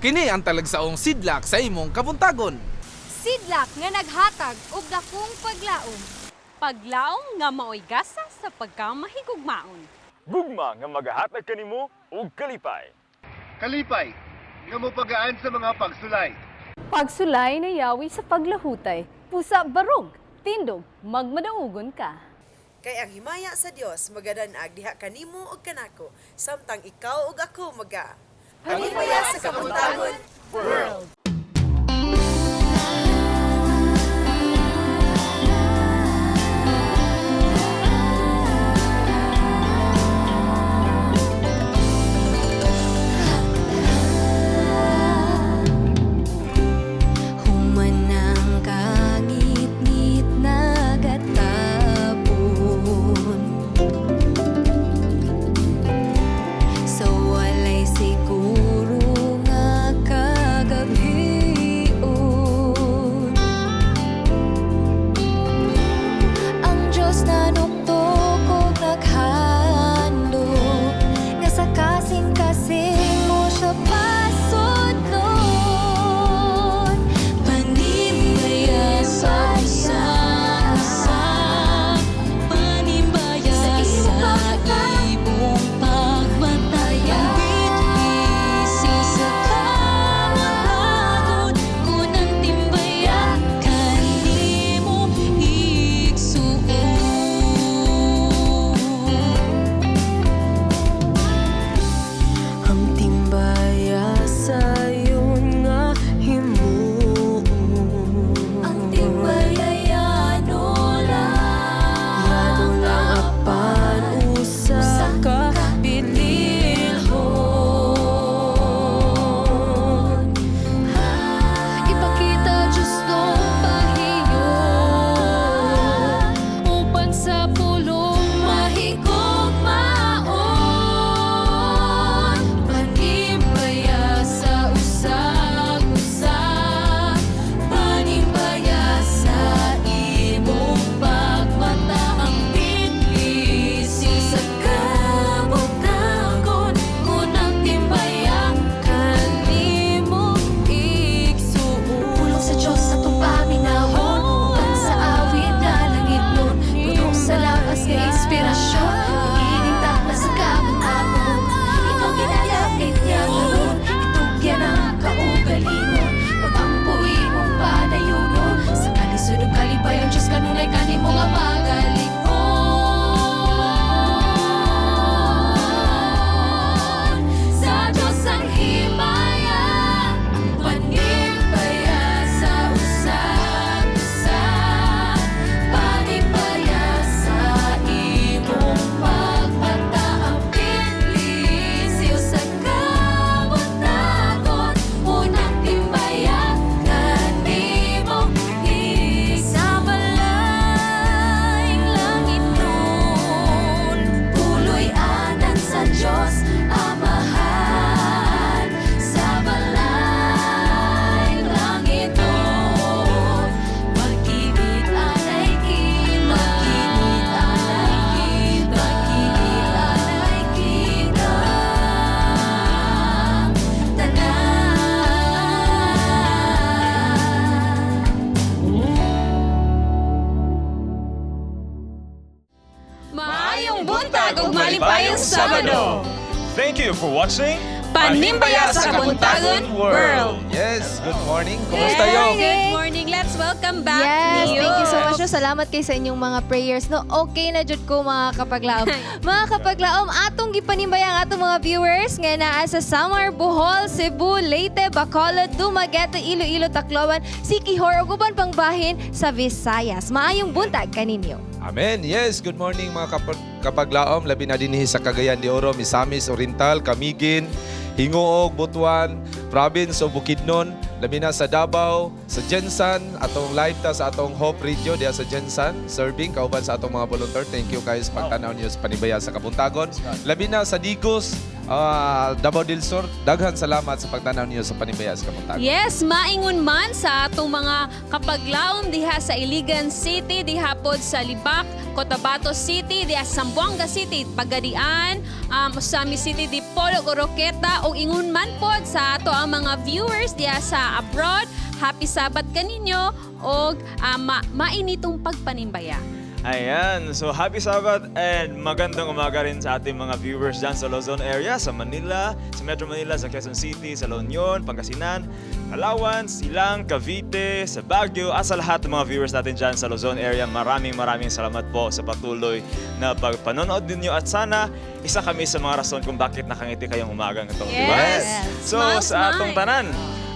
Kini ang talagsaong sidlak sa imong kabuntagon. Sidlak nga naghatag og dakong paglaom. Paglaom nga maoy gasa sa pagkamahigugmaon. Gugma nga magahatag kanimo og kalipay. Kalipay nga mopagaan sa mga pagsulay. Pagsulay na yawi sa paglahutay, pusa barog, tindog, magmadaugon ka. Kay ang himaya sa Dios magadanag diha kanimo ug kanako samtang ikaw ug ako maga Panimaya sa Kabuntagon World. Humanang kangitngit nagatapon sa walay siguro nga kagabhion. Ang Diyos na nuktok og naghandom nga sa kasing-kasing mo siya pasudlon. Panimbaya sa isa, panimbaya sa imong pagmataya. Bitbisi sa kamatagon kun ang timbaya kanimo igsuon. Ang timbaya sayon nga himuon. Ang timbaya yano lang, Yano lang apan usa ka bililhon. Ipakita Diyos nung pahiyon upan sa pulong mahigugmaon. Panimbaya sa usag-usa, panimbaya sa imong pagmata. Ang bitbisi sa kabutagon kun ang timbaya kanimo igsuon. Pulong sa Diyos atong paminawon uban sa awit nga langit nun, puno sa labas nga inspirasyon, ining takna sa kabuntagon. Ikaw ginalapit niya karon, itugyan ang kaugalingon, pagampo imong panayunon sa kalisod ug kalipay. Ang Diyos kanunay kanimo nga magalikon. Sa Diyos ang himaya, panimbaya sa usag-usa, panimbaya sa imong pagmata. Ang bitbisi sa kabuntagon unang timbaya kanimo sa balayng langit nun. Puloy anan sa Diyos Amahan sa balayng langit nun. Magkibit anay kita, magkibit anay kita, magkibit anay kita tanan. Maayong buntag ug malipayong Sabado. Thank you for watching Panimbaya sa Kabuntagon World. Yes, good morning. Kumusta yo? Good morning. Let's welcome back Yes, Neo. thank you so much. No, salamat kay sa inyong mga prayers. No, okay na jud ko, mga kapaglaom. Mga kapaglaom, atong gipanimbaya ang atong mga viewers nga naa sa Samar, Bohol, Cebu, Leyte, Bacolod, Dumaguete, Iloilo, Tacloban, Siquijor ug uban pang bahin sa Visayas. Maayong buntag kaninyo. Amen. Yes, good morning, mga kapaglaom. Labi na dinhi sa Cagayan de Oro, Misamis Oriental, Camiguin, Gingoog, Butuan, Province of Bukidnon, labi na sa Davao, sa GenSan, atong live ta sa atong Hope Radio diha sa GenSan, serving kauban sa atong mga volunteer. Thank you guys pagtanaw niyo sa Panimbaya sa Kabuntagon. Labi na sa Digos, Davao del Sur, daghan salamat sa pagtanaw niyo sa Panimbaya sa Kabuntagon. Yes, maingon man sa atong mga kapaglaom diha sa Iligan City, diha pod sa Libak, Cotabato City, diha sa Zamboanga City, Pagadian, Ozamis City, Dipolog, Oroquieta, ug ingon man pod sa ato ang mga viewers diha sa abroad. Happy Sabbath kaninyo og mainitong pagpanimbaya. Ayan, so happy Sabbath and magandang umaga rin sa ating mga viewers dyan sa Luzon area, sa Manila, sa Metro Manila, sa Quezon City, sa La Union, Pangasinan, Palawan, Silang, Cavite, sa Baguio, at sa lahat ng mga viewers natin dyan sa Luzon area. Maraming maraming salamat po sa patuloy na pagpanonood ninyo at sana isa kami sa mga rason kung bakit nakangiti kayong umagang ito, di ba? Yes. So Smile, sa atong smile. tanan,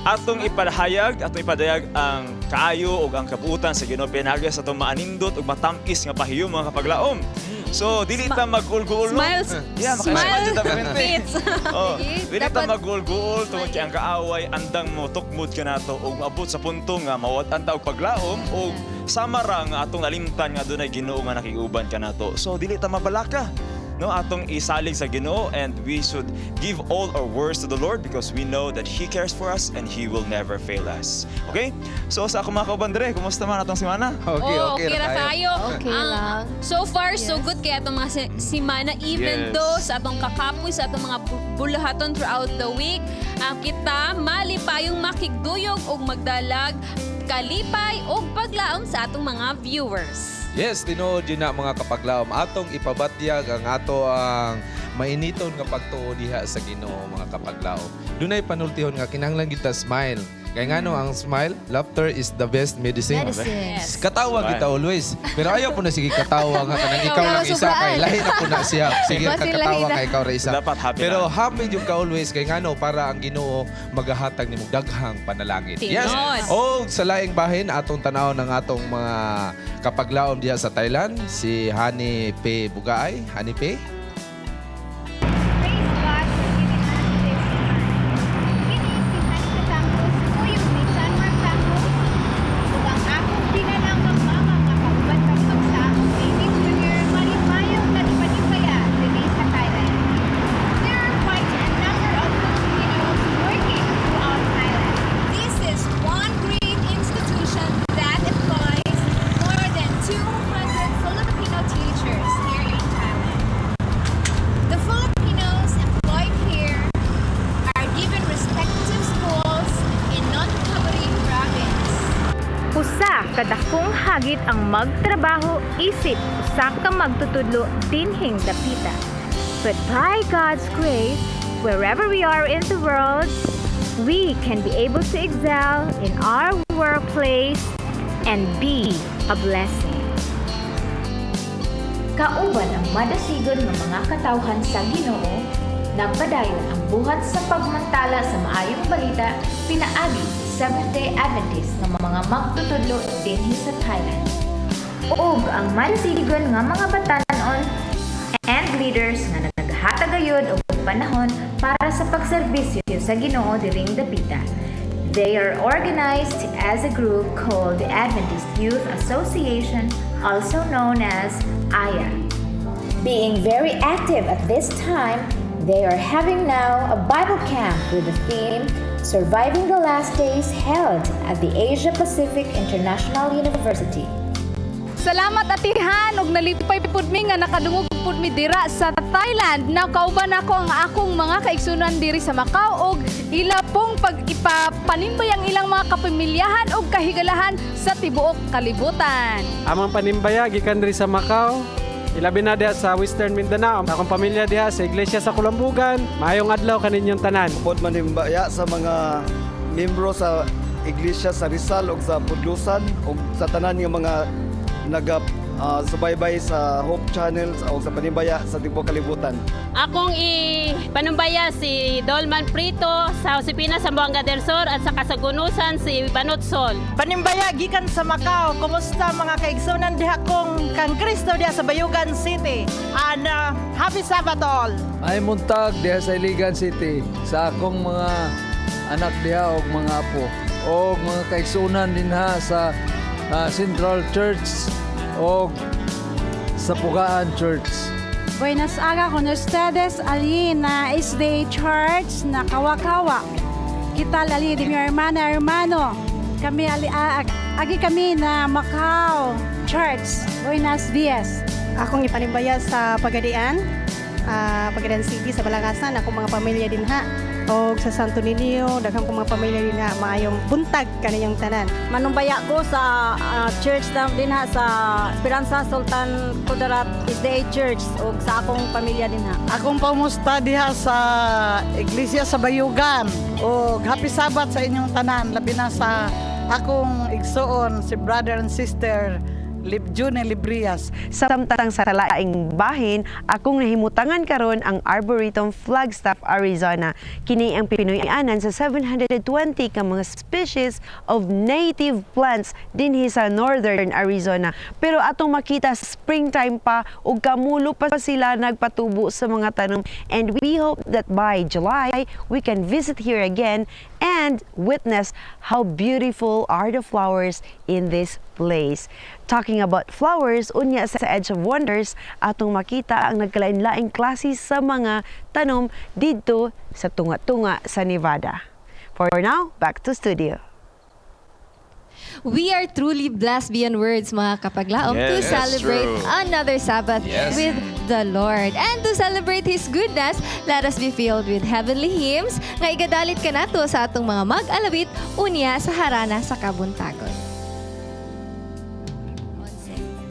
atong ipadahayag, atong ipadayag ang kaayo ug ang kabuutan sa Ginoo pinaagi sa atong maanindot ug matam-is nga pahiyo, mga kapaglaom. So dili ta magulguol, no? Smiles. Yeah, Smile maka-smile jud ta permente. fits. Oh, Sige, dili ta magulguol tungod kay ang kaaway andang mo tukmod kanato ug maabot sa punto nga mawad-an ta og paglaom ug sama ra nga atong nalimtan nga dunay Ginoo nga nakiguban kanato. So dili ta mabalaka, no, atong isalig sa Ginoo and we should give all our words to the Lord because we know that He cares for us and He will never fail us. Okay? So sa akong mga kauban dire, kumusta man atong semana? Okay, Oh, okay, okay ra ra kayo. kayo. Okay lang. So far, so good kaya atong mga simana even though sa atong kakapoy, sa atong mga bulahaton throughout the week, ang kita malipayong makigduyog og magdalag kalipay og paglaom sa atong mga viewers. Yes, tinuod yun na, mga kapaglaom. Atong ipabatyag ang ato ang mainiton nga pagtuo diha sa Ginoo, mga kapaglaom. Dunay panultihon nga kinahanglan kita smile. Kay ngano ang smile, laughter is the best medicine. Medicine. Yes. Katawa Smile. kita always. Pero ayaw po na sige katawa nga kanang ikaw lang isa Sobraan. kay lahi na po na siya. Sige Basin kakatawa lahi na. kay ikaw ra isa. Dapat happy Pero na. happy jud ka always kay ngano para ang Ginoo magahatag nimo daghang panalangin. Yes. Tinuod. O sa laing bahin atong tanaw ng atong mga kapaglaom diha sa Thailand, si Hani P. Bugaay. Hani P. Praise God for giving us this time. Kini si Hanika Campos, uyong ni San Mark Campos, ug ang akong binalang magmama nga kauban pagpagsa, Baby Junior, malipayong nagpanimbaya diri sa Thailand. There are quite a number of Filipinos working throughout Thailand. This is one great institution that employs more than 200 Filipino teachers here in Thailand. The Filipinos employed here are given respective schools in Nonthaburi province. Usa ka dakong hagit ang magtrabaho isip usa ka magtutudlo dinhing dapita. But by God's grace, wherever we are in the world, we can be able to excel in our workplace and be a blessing. Kauban ang madasigon nga mga katawhan sa Ginoo, nagpadayon ang buhat sa pagmantala sa maayong balita pinaagi sa Seventh-day Adventist nga mga magtutudlo dinhi sa Thailand. Ug ang madasigon nga mga batanon and leaders nga naghatag gayud og panahon para sa pagserbisyo sa Ginoo diring dapita. They are organized as a group called the Adventist Youth Association, also known as AYA. Being very active at this time, they are having now a Bible camp with the theme Surviving the Last Days held at the Asia Pacific International University. Salamat, Atihan, ug nalipay pud mi nga nakadungog pud mi dira sa Thailand. Nakauban nako ang akong mga kaigsunan diri sa Macau ug ila pong pag-ipapanimbay ang ilang mga kapamilyahan ug kahigalahan sa tibuok kalibutan. Amang panimbaya gikan diri sa Macau. Ilabi na diha sa Western Mindanao. Akong pamilya diha sa Iglesia sa Kulambugan. Maayong adlaw kaninyong tanan. Pod manimbaya sa mga miyembro sa Iglesia sa Rizal ug sa Pudlusan ug sa tanan nga mga naga subaybay sa Hope Channel o sa panimbaya sa tibuok kalibutan. Akong ipanumbaya si Dolman Prito sa Josepina Zamboanga del Sur at sa Kasagunusan si Banot Sol. Panimbaya gikan sa Macau. Kumusta, mga kaigsunan diha kong kang Kristo diha sa Bayugan City? And happy Sabbath all. Ay muntag diha sa Iligan City sa akong mga anak diha og mga apo og mga kaigsunan dinha sa Central Church og sa Pugaan Church. Buenas aga con ustedes ali na SDA Church na Kawakawa. Kita ali di mi hermana hermano. Kami ali agi kami na Macau Church. Buenos dias. Akong ipanimbaya sa Pagadian, Pagadian City sa Balangasan, akong mga pamilya dinha. Og sa Santo Niño, daghang kong mga pamilya dinha, maayong buntag kaninyong tanan. Manumbaya ko sa church na dinha sa Esperanza Sultan Kudarat SDA Church ug sa akong pamilya dinha. Akong pamusta diha sa Iglesia sa Bayugan. O happy Sabbath sa inyong tanan, labi na sa akong igsuon si brother and sister Lib June Librias. Samtang sa laing bahin, akong nahimutangan karon ang Arboretum Flagstaff, Arizona. Kini ang Pinoy-anan sa 720 ka mga species of native plants dinhi sa Northern Arizona. Pero atong makita, springtime pa ug kamulo pa sila nagpatubo sa mga tanom, and we hope that by July we can visit here again and witness how beautiful are the flowers in this place. Talking about flowers, unya sa Edge of Wonders, atong makita ang nagkalain-laing klase sa mga tanom didto sa tunga-tunga sa Nevada. For now, back to studio. We are truly blessed beyond words, mga kapaglaom, to Yes, celebrate true. Another Sabbath with the Lord. And to celebrate His goodness, let us be filled with heavenly hymns nga igadalit kanato sa atong mga mag-alawit unya sa Harana sa Kabuntagon.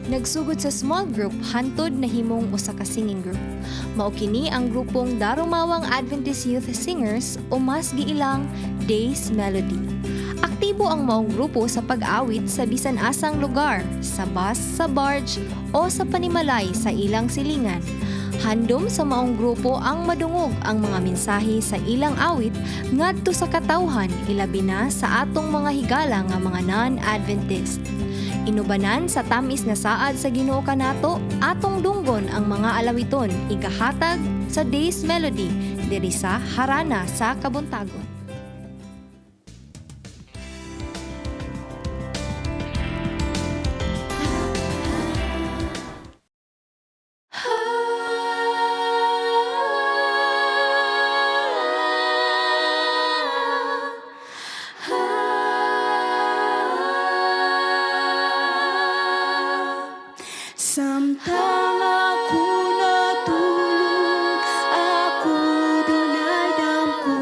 Nagsugod sa small group hantod nahimong usa ka singing group. Mao kini ang grupong Darumawang Adventist Youth Singers o mas giilang Days Melody. Aktibo ang maong grupo sa pag-awit sa bisan asang lugar, sa bus, sa barge o sa panimalay sa ilang silingan. Handom sa maong grupo ang madungog ang mga mensahe sa ilang awit ngadto sa katawhan, ilabi na sa atong mga higala nga mga non-Adventist. Inubanan sa tamis nga saad sa Ginoo kanato, atong dunggon ang mga alawiton igahatag sa Days Melody diri sa Harana sa Kabuntagon. Samtang ako natulog, ako dunay damgo.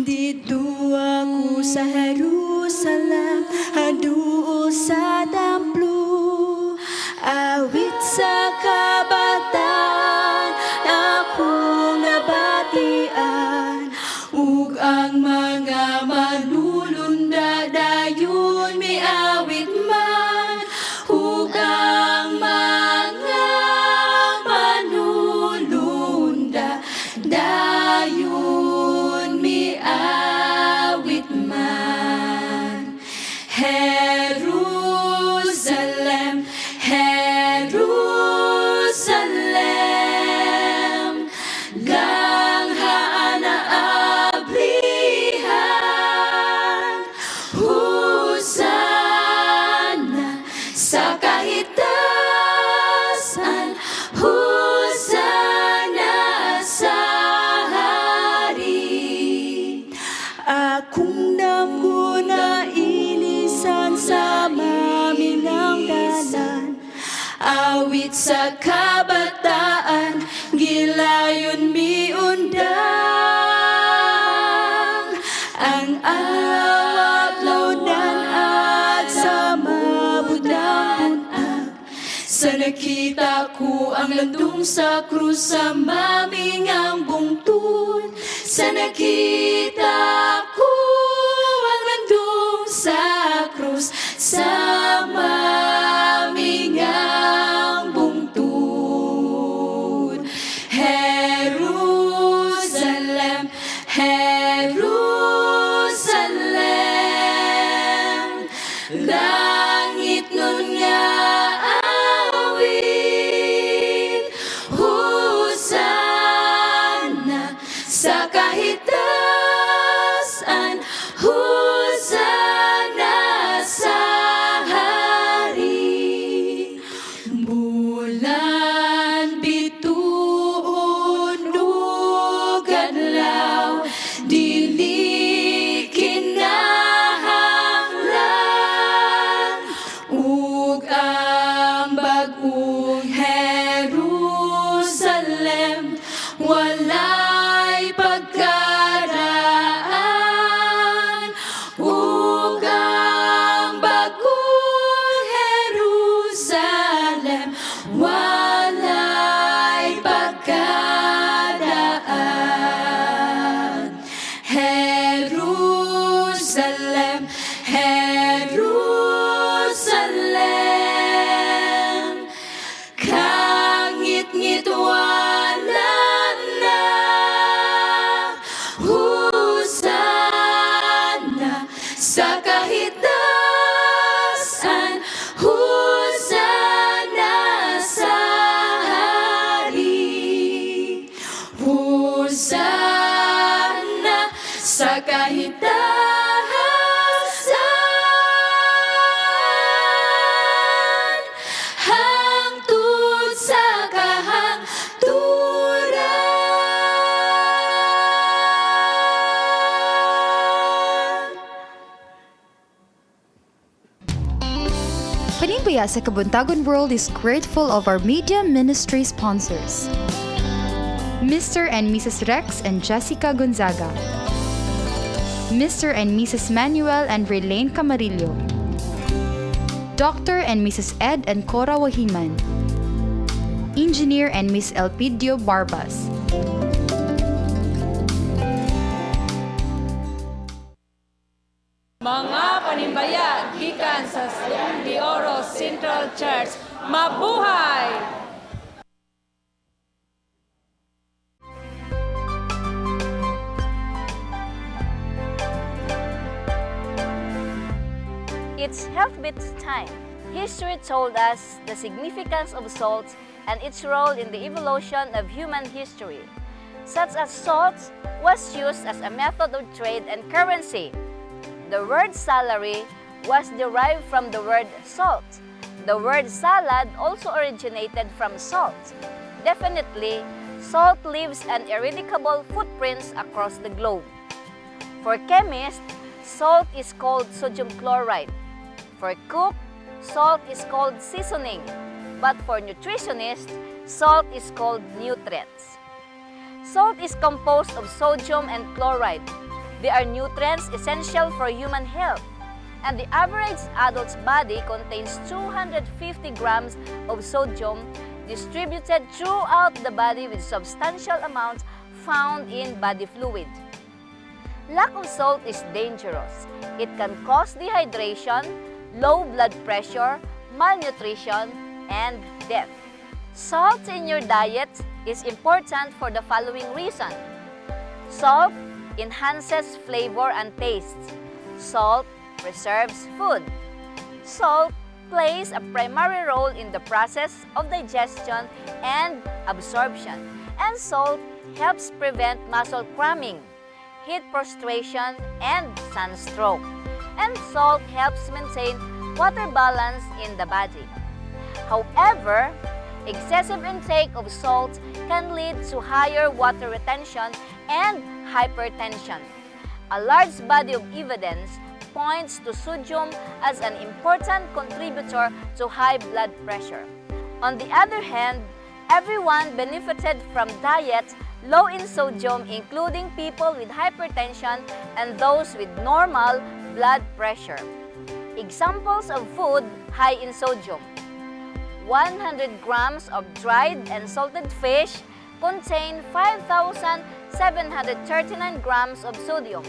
Didto ako sa Jerusalem, haduol sa templo. Awit sa kabataan, akong nabatian. Ug ang mga manulunda dayon miawit man. Ug ang mga manulunda dayon miawit man. Jerusalem, Jerusalem, ganghaan na ablihan. Hosana sa kahitasan, Hosana sa hari. Akong damgo na ilisan sa maminang dalan. Awit sa kabataan, gilayon miundang. Ang awat laudan at sa mabudang buntag. Sa nakita ko ang landong sa krus sa mamingang bungtod. Sa nakita ko ang landong sa krus sa mamingang bungtod. Jerusalem, Jerusalem, langit nun nga awit. Hosana sa kahitasan. Kahitahasan hangtod sa kahangturan. Panimbaya sa Kabuntagon World is grateful of our media ministry sponsors. Mr. and Mrs. Rex and Jessica Gonzaga. Mr. and Mrs. Manuel and Relane Camarillo. Dr. and Mrs. Ed and Cora Wahiman. Engineer and Miss Elpidio Barbas. Mga panimbaya gikan sa de Oro Central Church, mabuhay! It's Health Bits time. History told us the significance of salt and its role in the evolution of human history. Such as salt was used as a method of trade and currency. The word salary was derived from the word salt. The word salad also originated from salt. Definitely, salt leaves an ineradicable footprints across the globe. For chemists, salt is called sodium chloride. For cook, salt is called seasoning. But for nutritionists, salt is called nutrients. Salt is composed of sodium and chloride. They are nutrients essential for human health. And the average adult's body contains 250 grams of sodium distributed throughout the body with substantial amounts found in body fluid. Lack of salt is dangerous. It can cause dehydration, low blood pressure, malnutrition, and death. Salt in your diet is important for the following reason. Salt enhances flavor and taste. Salt preserves food. Salt plays a primary role in the process of digestion and absorption. And salt helps prevent muscle cramping, heat prostration, and sunstroke. And salt helps maintain water balance in the body. However, excessive intake of salt can lead to higher water retention and hypertension. A large body of evidence points to sodium as an important contributor to high blood pressure. On the other hand, everyone benefited from diets low in sodium, including people with hypertension and those with normal blood pressure. Examples of food high in sodium: 100 grams of dried and salted fish contain 5,739 grams of sodium.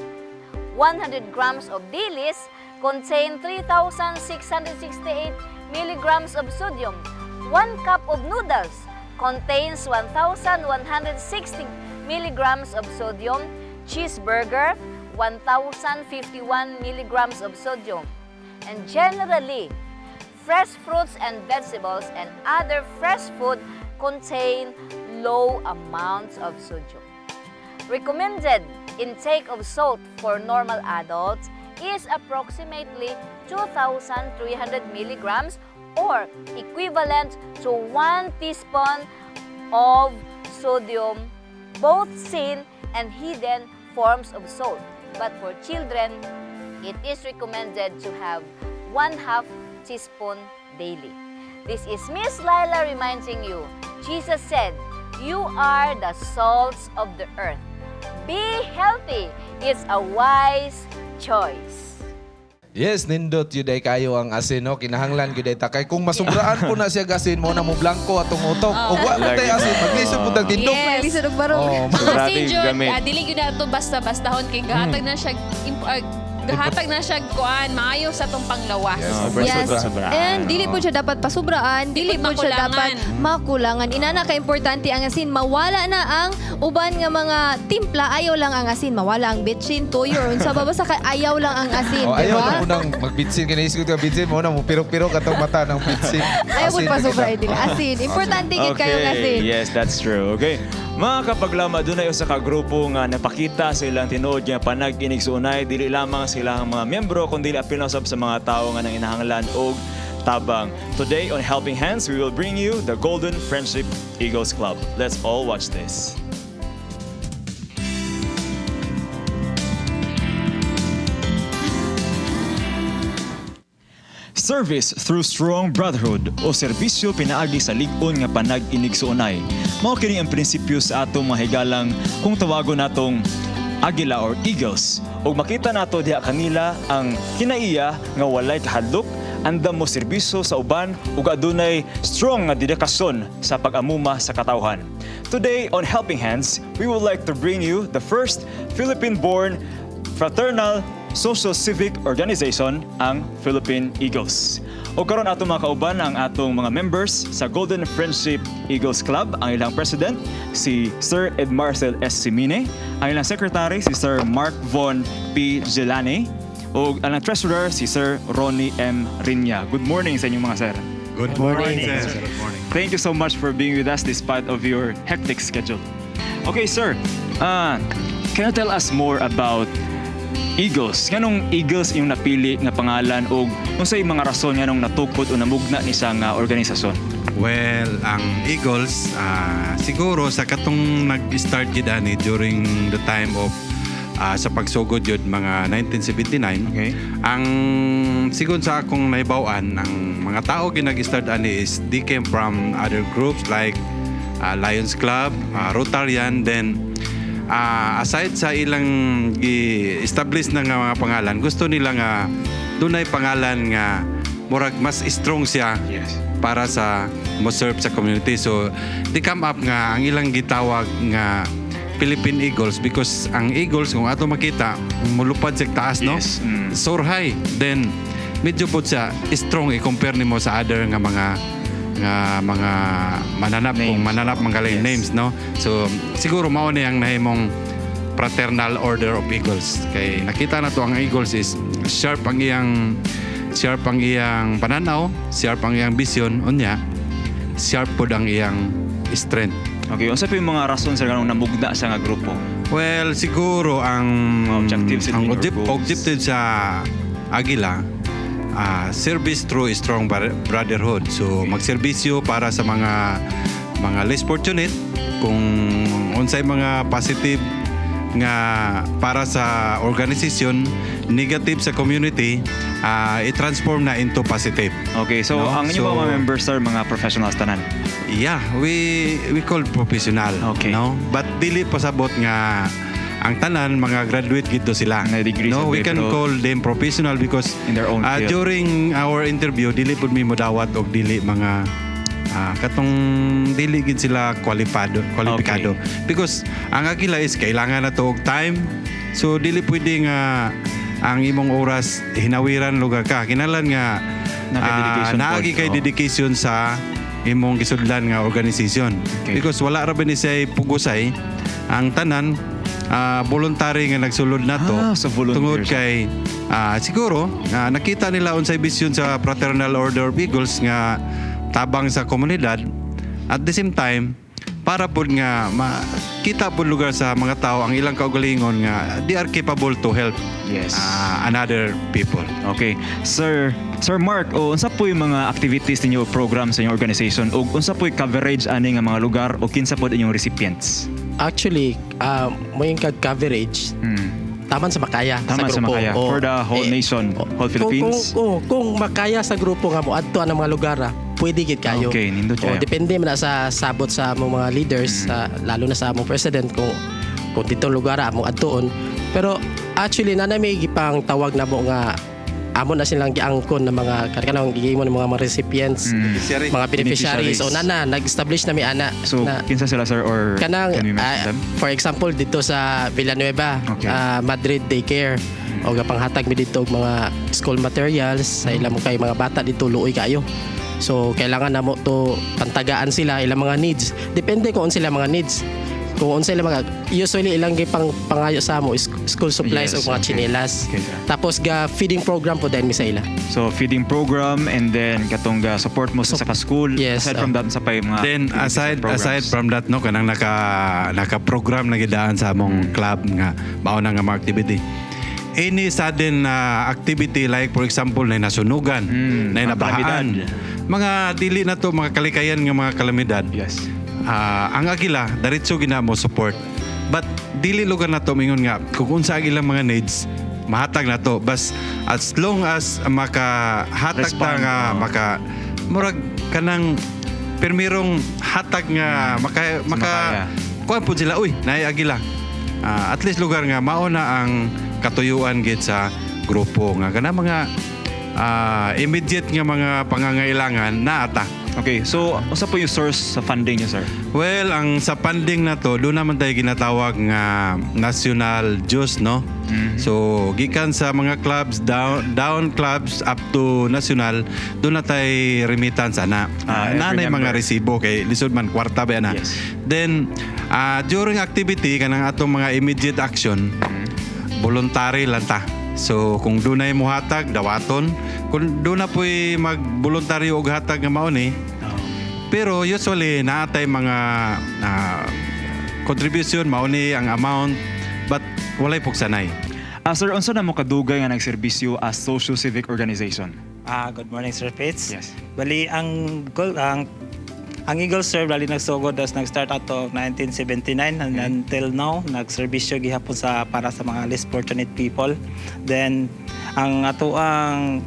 100 grams of dilis contain 3,668 milligrams of sodium. 1 cup of noodles contains 1,160 milligrams of sodium. Cheeseburger, 1,051 milligrams of sodium. And generally, fresh fruits and vegetables and other fresh food contain low amounts of sodium. Recommended intake of salt for normal adults is approximately 2,300 milligrams or equivalent to 1 teaspoon of sodium, both seen and hidden forms of salt. But for children, it is recommended to have 1/2 teaspoon daily. This is Miss Lila reminding you, Jesus said, "You are the salts of the earth." Be healthy. It's a wise choice. Yes, nindot yun ay kayo ang asin, no? Kinahanglan gyud ay ta kay kung masubraan po na siya asin mo na mo blanko atong utok. O wa man tay asin, maglisod pud ang tindog. Yes. Maglisod og barong. Oh, Ang asin jud, dili gyud na ito basta-bastahon kay gahatag na siya gahatag na siya kuan maayo sa atong panglawas. Yes. And dili po siya dapat pasubraan, dili po siya makulangan. dapat makulangan. Inana ka importante ang asin, mawala na ang uban nga mga timpla, ayaw lang ang asin, mawala ang bitchin, toyo, or unsa ba basta kay ayaw lang ang asin, Oh, di ayaw ba? na unang magbitsin kay naisip ko bitsin mo na mo pirok-pirok atong mata ng bitsin. Ayaw po Asin pasubra na kita. dili asin. Importante gid kayo ang asin. Yes, that's true. Okay. Mga kapaglaom, adunay usa ka grupo nga napakita sa ilang tinuod nga panag-inigsuonay, dili lamang sila ang mga miyembro kundi apil na usab sa mga tawo nga nanginahanglan og tabang. Today on Helping Hands, we will bring you the Golden Friendship Eagles Club. Let's all watch this. Service through strong brotherhood o serbisyo pinaagi sa lig-on nga panag-inigsuonay. Mao kini ang prinsipyo sa atong mga higalang kung tawagon natong Agila or Eagles. Ug makita nato diha kanila ang kinaiya nga walay kahadlok, andam mo serbisyo sa uban ug adunay strong nga dedikasyon sa pag-amuma sa katawhan. Today on Helping Hands, we would like to bring you the first Philippine-born fraternal social civic organization, ang Philippine Eagles. O karon, atong mga kauban ang atong mga members sa Golden Friendship Eagles Club, ang ilang president si Sir Ed Marcel S. Simine, ang ilang secretary si Sir Mark Von P. Gelane, ug ang ilang treasurer si Sir Ronnie M. Rinya. Good morning sa inyong mga sir. Good morning, sir. Good morning. Thank you so much for being with us despite of your hectic schedule. Okay, sir. Can you tell us more about Eagles? Nganong Eagles yung napili nga pangalan o unsay mga rason nganong natukod o namugna ni sa nga organisasyon? Well, ang Eagles, siguro sa katong nag-start gid ani during the time of sa pagsugod yun mga 1979. Ang sigon sa akong nahibaw-an, ang mga tao gid nag-start ani is they came from other groups like Lions Club, Rotarian, then aside sa ilang gi-establish na nga mga pangalan, gusto nila nga dunay pangalan nga murag mas strong siya para sa mo serve sa community. So they come up nga ang ilang gitawag nga Philippine Eagles because ang Eagles, kung ato makita, mulupad sa taas, no? Soar high. Then medyo po siya strong i-compare nimo sa other nga mga mananap, kung mananap man galing names, no? So siguro mao ni ang nahimong Fraternal Order of Eagles kay nakita na to ang Eagles is sharp ang iyang pananaw, sharp ang iyang vision, unya sharp pod ang iyang strength. Okay, unsa pa yung mga rason sa ganong namugna sa nga grupo? Well, siguro ang objectives ang or goals. Objective sa Agila, service through strong brotherhood. So magserbisyo para sa mga less fortunate, kung unsay mga positive nga para sa organization, negative sa community, i-transform na into positive. Okay, so No? ang inyong mga members sir, mga professionals tanan? Yeah, we call professional. Okay. No? But dili pasabot nga ang tanan mga graduate gito sila. No, we can pero call them professional because in their own field. During our interview, dili pud mi modawat og dili mga katong dili gid sila kwalipado kwalipikado because ang Agila is kailangan na to og time, so dili pwede nga ang imong oras hinawiran lugar ka, kinahanglan nga Naa kay dedication naagi pod, kay oo. Dedication sa imong gisudlan nga organization because wala ra ba ni siya pugusay, ang tanan voluntary nga nagsulod nato. Ah, so volunteer tungod siya. kay siguro nakita nila unsay vision sa Fraternal Order of Eagles nga tabang sa komunidad, at the same time para pud nga makita pud lugar sa mga tao ang ilang kaugalingon nga they are capable to help another people. Okay. Sir Mark, o unsa po yung mga activities ninyo o program sa inyong organization o unsa po yung coverage ani nga mga lugar o kinsa pod inyong recipients? Actually, mo yung kag coverage, taman sa makaya. Taman sa sa grupo. makaya. Oo. For the whole Eh, nation, whole Philippines. Kung makaya sa grupo nga mo adto ang mga lugar, pwede gid kayo. Okay, nindot O, kayo. depende man na sa sabot sa among mga leaders, lalo na sa among president, kung dito lugar among adtuon. Pero actually na may gipang tawag na mo nga amo na silang giangkon ng mga kanang gihimo ng mga recipients, Beneficiary. mga beneficiaries. Beneficiaries. O nana nag-establish na mi ana So, na kinsa sila, sir, or kanang can we mention them? For example, dito sa Villanueva, Madrid Daycare, o gapanghatag mi dito og mga school materials sa ilang kay mga bata dito luoy kayo. So kailangan namo to pantagaan sila ilang mga needs, depende kung sila mga needs. Kung unsa ilang mga usually ilang gipang pangayo sa amo is school supplies o mga tsinelas. Tapos ga feeding program po din mi sa ila. So feeding program and then katong ga support mo sa ka-school. Yes. Aside from that, sa pa yung mga Then activities and aside programs. Aside from that, no, kanang naka naka-program na gidaan sa among club nga mao na nga mga activity. Any sudden activity, like for example na nasunugan, na mga nabahaan, kalamidad. Mga dili na to mga kalikayan nga mga kalamidad. Ang Agila diretso gina mo support. But dili lugar na to mingon nga kung unsa ang ilang mga needs mahatag na to, bas as long as makahatag ta Respond, nga oo. Maka murag kanang permirong hatag nga maka maka kuan pud sila, uy, naay Agila. Ah, at least lugar nga mao na ang katuyuan gid sa grupo nga kana mga immediate nga mga pangangailangan naa ta. Okay, so usa po yung source sa funding niyo, sir? Well, ang sa funding na to, doon naman tayo ginatawag nga national dues, no? So, gikan sa mga clubs, down, down clubs up to national, doon na tayo remittance ana. Ah, every Nanay mga member. resibo kay lisod man kwarta ba na. Then, during activity, kanang atong mga immediate action, voluntary lang ta. So kung dunay muhatag, dawaton. Kung doon na po'y magboluntaryo og hatag nga mao ni. Pero usually naatay mga contribution, mao ni ang amount, but walay pugsanay. Ah, sir, unsa na mo kadugay nga nagserbisyo as social civic organization? Ah, good morning, Sir Fitz. Yes. Bali ang goal ang Eagle Serve bali nagsugod as nag-start ato 1979 and until now nagserbisyo gihapon sa para sa mga less fortunate people. Then ang ato ang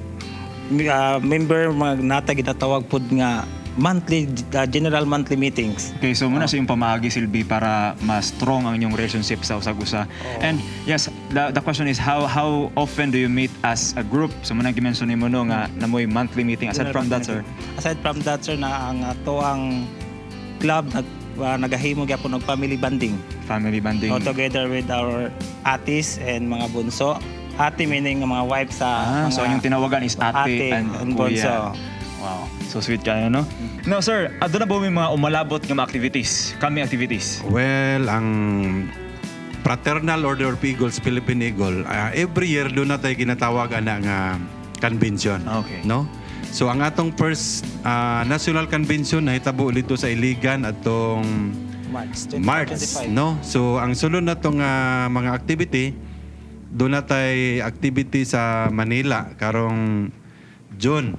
member mga nata ginatawag pud nga monthly general monthly meetings. Okay, so muna sa yung pamaagi silbi para mas strong ang inyong relationship sa usag-usa. And yes, the question is how often do you meet as a group? So muna gi-mention nimo, no, nga namoy monthly meeting. Aside from that, sir. Aside from that, sir, na ang ato ang club nagahimo gyapon og family bonding. Family bonding. So, together with our atis and mga bunso. Ate meaning ang mga wife sa Ah, mga so ang inyong tinawagan is ate and kuya. Bunso. Wow. So sweet kayo, no? No, sir, aduna ba may mga umalabot nga mga activities? Kami activities. Well, ang Fraternal Order of Eagles, Philippine Eagle, every year doon na tayo ginatawag ana nga convention. Okay. No? So ang atong first national convention nahitabo dito sa Iligan atong March March, 2025. no? So ang sulod na tong mga activity, doon na tay activity sa Manila karong June.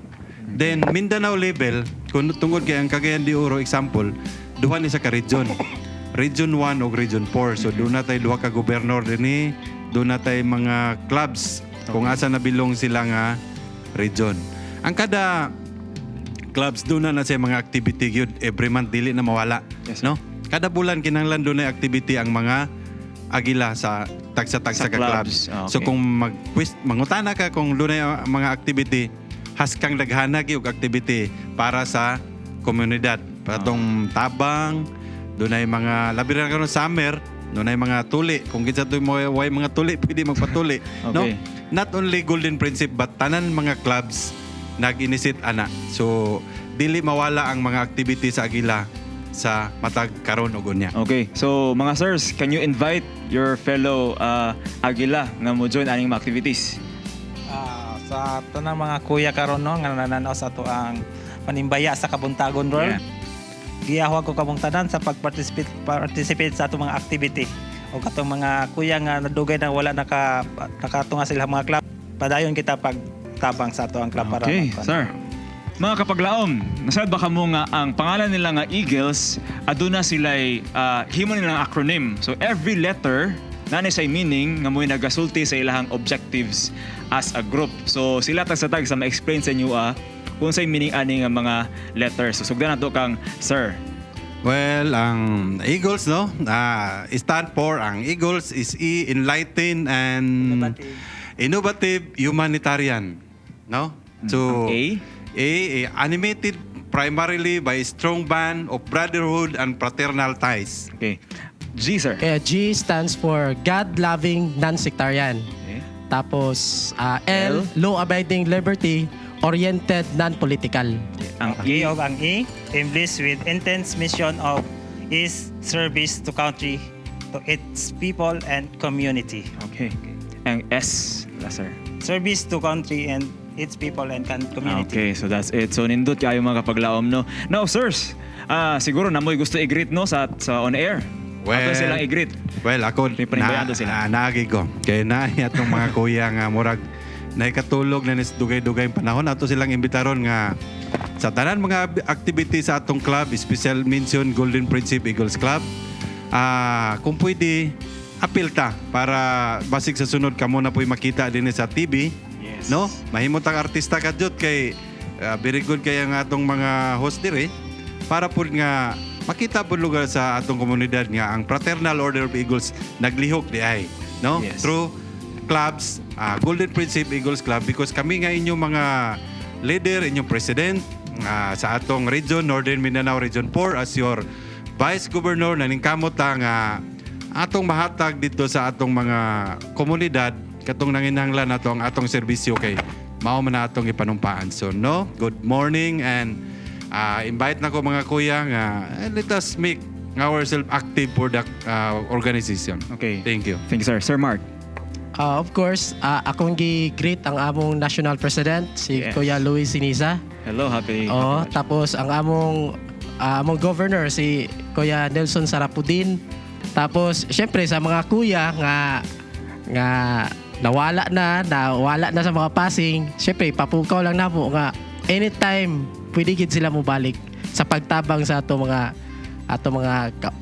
Then Mindanao level, kung tungod kay ang Cagayan de Oro, example, duha ni sa ka region. Region 1 o Region 4. So doon na tay duha ka gobernador dinhi, doon na tay mga clubs kung asa nabilong sila nga region. Ang kada clubs doon na na siya mga activity gyud every month, dili na mawala, no? Kada bulan kinahanglan doon na activity ang mga Agila sa tagsa-tagsa Sa ka clubs. Clubs. Ah, So okay. kung mag mangutana ka kung doon na mga activity, haskang daghana gyud og activity para sa komunidad. Patong tabang, doon ay mga labi na karon summer, doon ay mga tuli. Kung kinsa to mo way mga tuli, pwede magpatuli, no? Not only Golden Friendship but tanan mga clubs nag-initiate ana. So dili mawala ang mga activity sa Agila sa matag karon og unya. Okay. So mga sirs, can you invite your fellow Agila nga mo join aning mga activities? Ah, sa tanang mga kuya karon, no, nga nananaw sa ato ang panimbaya sa Kabuntagon World. Giyahwag ko kamong tanan sa pag-participate participate sa atong mga activity. O katong mga kuya nga nadugay na wala nakatunga sila mga club. Padayon kita pagtabang sa ato ang club para Okay, sir. Mga kapaglaom, nasad ba kamo nga ang pangalan nila nga Eagles, aduna sila'y himo nilang acronym. So every letter naa say meaning nga mo'y nagasulti sa ilahang objectives as a group. So sila tag sa tag sa ma-explain sa inyo kung say meaning ani nga mga letters. So sugdan nato kang sir. Well, ang Eagles, no? Stand for, ang Eagles is E, enlightened and innovative humanitarian, no? So A? A, animated primarily by a strong band of brotherhood and fraternal ties. Okay. G, sir. Kaya G stands for God-loving non-sectarian. Tapos L, law-abiding liberty, oriented non-political. Ang E og ang E, enlist with intense mission of is service to country, to its people and community. Okay. Ang S, sir. Service to country and its people and community. Okay, so that's it. So nindot kayo, mga kapaglaom, no. Now, sirs, siguro namoy gusto i-greet, no, sa on air. Well, Ato silang i-greet. Well, ako May panindayan na, sila. Naagi ko. Kay na atong mga kuya nga murag naikatulog na nis dugay-dugay panahon, ato silang imbitaron nga sa tanan mga activity sa atong club, special mention Golden Friendship Eagles Club. Kung pwede apil ta para basig sa sunod kamo na po'y makita din sa TV. Yes. No? Mahimo tang artista kadyot kay very good kay ang atong mga host diri para pud nga makita pud lugar sa atong komunidad nga ang Fraternal Order of Eagles naglihok di ay, no? Yes. Through clubs, Golden Friendship Eagles Club, because kami nga inyong mga leader, inyong president sa atong region, Northern Mindanao Region 4, as your Vice Governor, naningkamot ta nga atong mahatag dito sa atong mga komunidad katong nanginahanglan nato ang atong serbisyo kay mao man na atong ipanumpaan. So no, good morning and invite na ko mga kuya nga let us make ourselves active for the organization. Okay. Thank you. Thank you, sir. Sir Mark. Of course, akong gi-greet ang among national president, si Kuya Luis Sinisa. Hello, happy. Oo, tapos ang among governor, si Kuya Nelson Sarapudin. Tapos syempre sa mga kuya nga nawala na sa mga passing, syempre papukaw lang namo nga anytime pwede gid sila mobalik sa pagtabang sa ato mga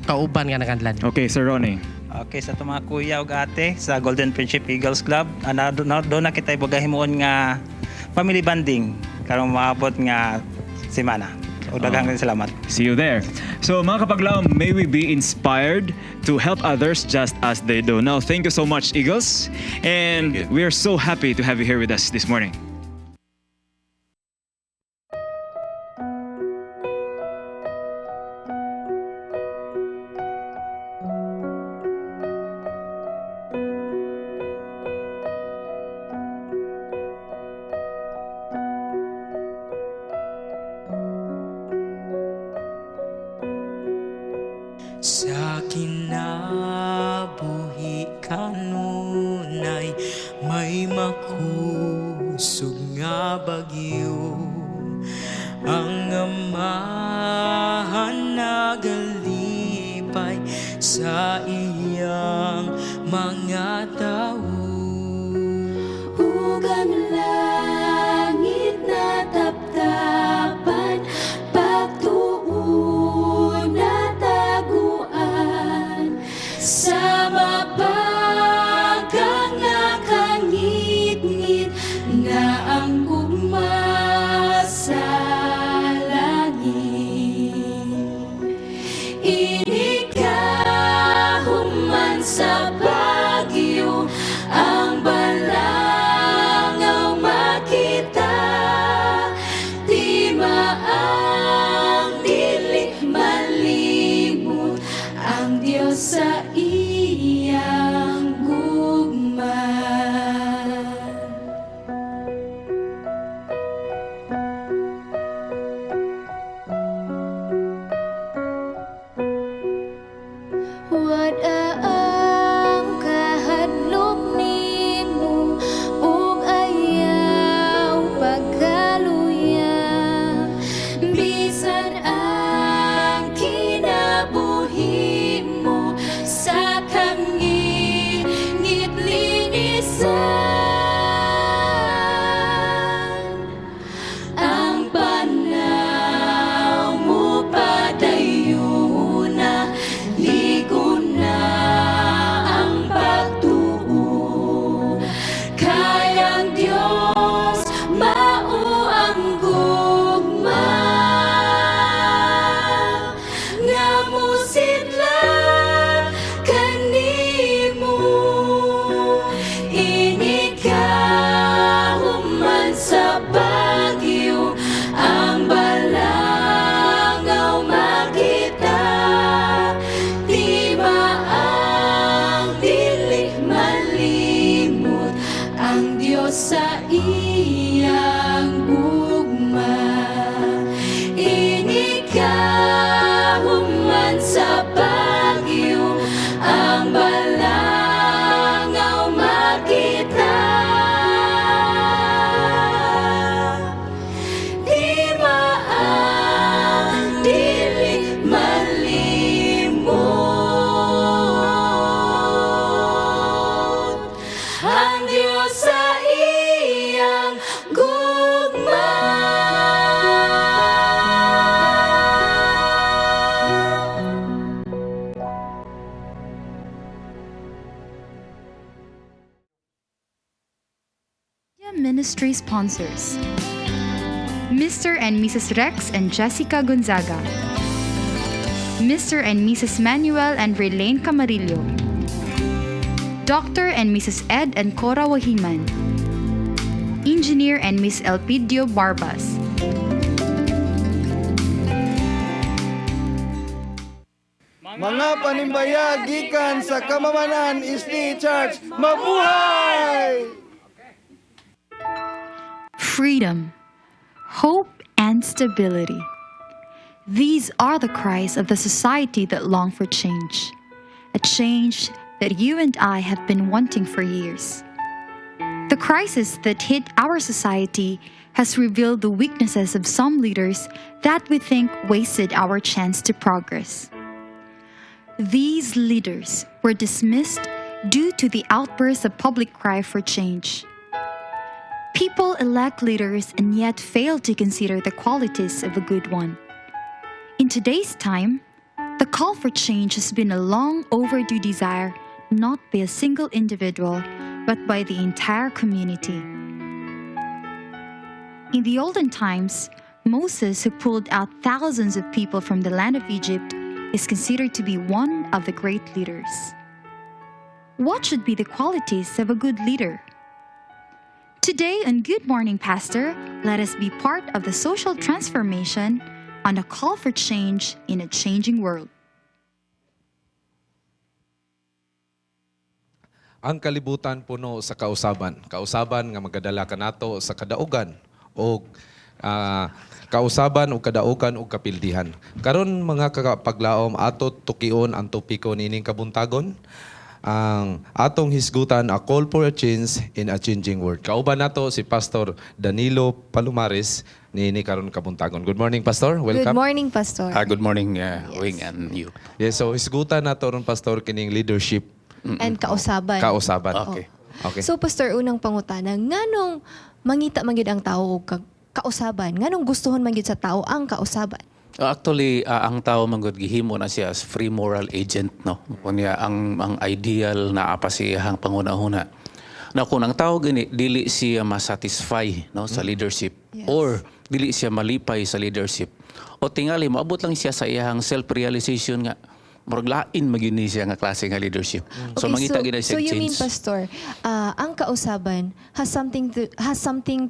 kauban nga nanganlan. Okay, Sir Ronnie. Okay, sa atong mga kuya ug ate sa Golden Friendship Eagles Club, ana do na kita ibugahimuon nga family bonding karong maabot nga semana. So daghang salamat. See you there. So mga kapaglaom, may we be inspired to help others just as they do. Now, thank you so much, Eagles. And we are so happy to have you here with us this morning. Sa kinabuhi kanunay may makusog nga bagyo. Ang Amahan nagalipay sa iyang mga tao. Ug ang langit na taptapan, pagtuon na taguan sa mabagang nga kangitngit nga ang gugma sa langit. Inigkahuman sa bagyo, ang balangaw makita. Di maang dili malimot ang Diyos sa iyang gugma. Wad-a ang kahadlok nimo ug ayaw pagkaluya, bisan ang kinabuhi mo sa kangitngit linisan. Ang panaw mo padayuna, ligon na ang pagtuo. Kay ang Diyos mao ang gugma nga mosidlak kanimo. Inigkahuman sa bagyo, ang balangaw makita. Di maang dili malimot ang Diyos sa iyang gugma. Inigkahuman sa Ministry sponsors. Mr. and Mrs. Rex and Jessica Gonzaga. Mr. and Mrs. Manuel and Verlaine Camarillo. Dr. and Mrs. Ed and Cora Wahiman. Engineer and Miss Elpidio Barbas. Mga panimbaya gikan sa Kamamanan SDA Church, mabuhay! Freedom, hope, and stability. These are the cries of the society that long for change. A change that you and I have been wanting for years. The crisis that hit our society has revealed the weaknesses of some leaders that we think wasted our chance to progress. These leaders were dismissed due to the outburst of public cry for change. People elect leaders and yet fail to consider the qualities of a good one. In today's time, the call for change has been a long overdue desire not by a single individual, but by the entire community. In the olden times, Moses, who pulled out thousands of people from the land of Egypt, is considered to be one of the great leaders. What should be the qualities of a good leader? Today on Good Morning Pastor, let us be part of the social transformation on a call for change in a changing world. Ang kalibutan puno sa kausaban. Kausaban nga magadala kanato sa kadaugan o kausaban o kadaugan o kapildihan. Karon, mga kapaglaom, ato tukion ang topiko niining kabuntagon. Ang atong hisgutan, a call for a change in a changing world. Kauban nato si Pastor Danilo Palomares niini karon kabuntagon. Good morning, Pastor. Welcome. Good morning, Pastor. Good morning, Wing and you. Yes, so hisgutan nato ron, Pastor, kining leadership And kausaban. Kausaban. Okay. Okay. So, Pastor, unang pangutana, nganong mangita man gyud ang tao og kausaban? Nganong gustuhon man gyud sa tao ang kausaban? Actually, ang tao man gud gihimo na siya as free moral agent, no. Kunya ang ideal na pa siyang panghuna-huna. Na kung ang tao gani dili siya masatisfy, no, sa leadership or dili siya malipay sa leadership o tingali moabot lang siya sa iyang self-realization nga murag lain man gyud ni siya nga klase nga leadership. So mangita gyud na siya So you mean, change. Pastor, ang kausaban has something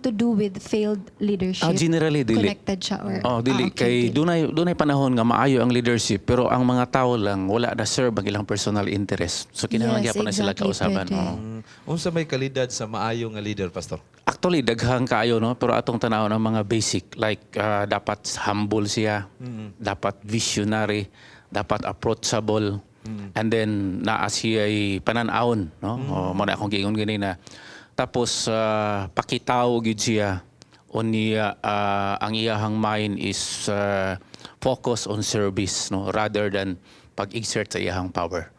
to do with failed leadership? Generally dili. Connected siya or Oh, dili. Ah, okay. Kay dunay panahon nga maayo ang leadership pero ang mga tao lang wala na serve ang ilang personal interest. So kinahanglan gyapon na sila kausaban. Pwede. Oo. Unsa may kalidad sa maayo nga leader, Pastor? Actually daghang kaayo, no, pero atong tanawon ang mga basic like dapat humble siya, dapat visionary, dapat approachable, and then naa siya panan-awon, no? Oh, mo na akong giingon gani na tapos pakitaw gyud siya unya ang iyahang mind is focus on service, no, rather than pag-exert sa iyahang power.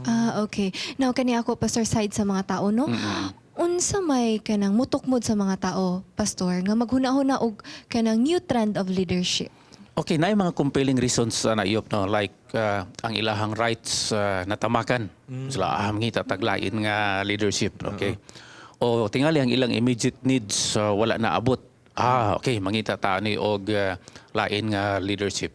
Ah, okay. Now kani ako, Pastor, side sa mga tao, no. Unsa may kanang mutukmod sa mga tao, Pastor, nga maghuna-huna og kanang new trend of leadership? Okay, na mga compelling reasons sa naiyop, no, like ang ilahang rights natamakan. Sila mangita tag lain nga leadership, okay. O tingali ang ilang immediate needs wala na abot. Ah, okay, mangita ta ni og lain nga leadership.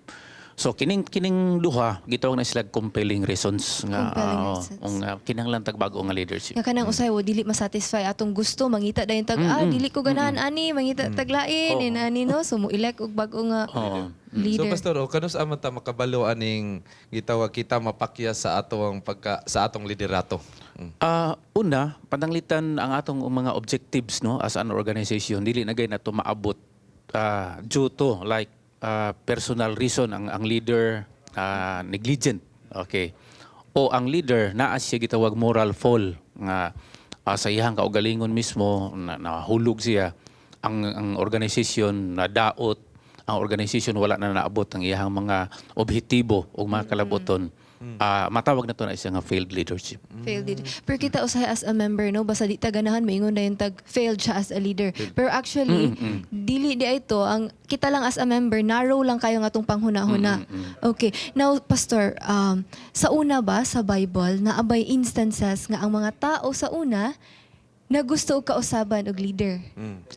So kining kining duha gitawag na sila compelling reasons nga Compelling reasons. Ung kinahanglan tag bag-o nga leadership. Nga kanang usay wo dili masatisfy atong gusto, mangita dayon tag ah, dili ko ganahan ani, mangita tag lain in ani, no, so mo elect og bag-o nga leader. So Pastor, o kanus man ta makabalo aning gitawag kita mapakyas sa atong pagka sa atong liderato? Una, pananglitan ang atong mga objectives, no, as an organization dili na gay nato maabot due to like personal reason, ang leader negligent. Okay. O ang leader naa siya gitawag moral fall nga sa iyang kaugalingon mismo na nahulog siya, ang organization na daot, ang organization wala na naabot ang iyang mga objektibo o mga kalaboton. Matawag na to na isa nga failed leadership. Failed leader. Pero kita usahay as a member, no, basta di ta ganahan, maingon na yung tag failed siya as a leader. Pero actually, dili di ay to, ang kita lang as a member, narrow lang kayo nga atong panghuna-huna. Okay. Now, Pastor, sa una ba, sa Bible, naa bay instances nga ang mga tao sa una, Na gusto og kausaban og leader.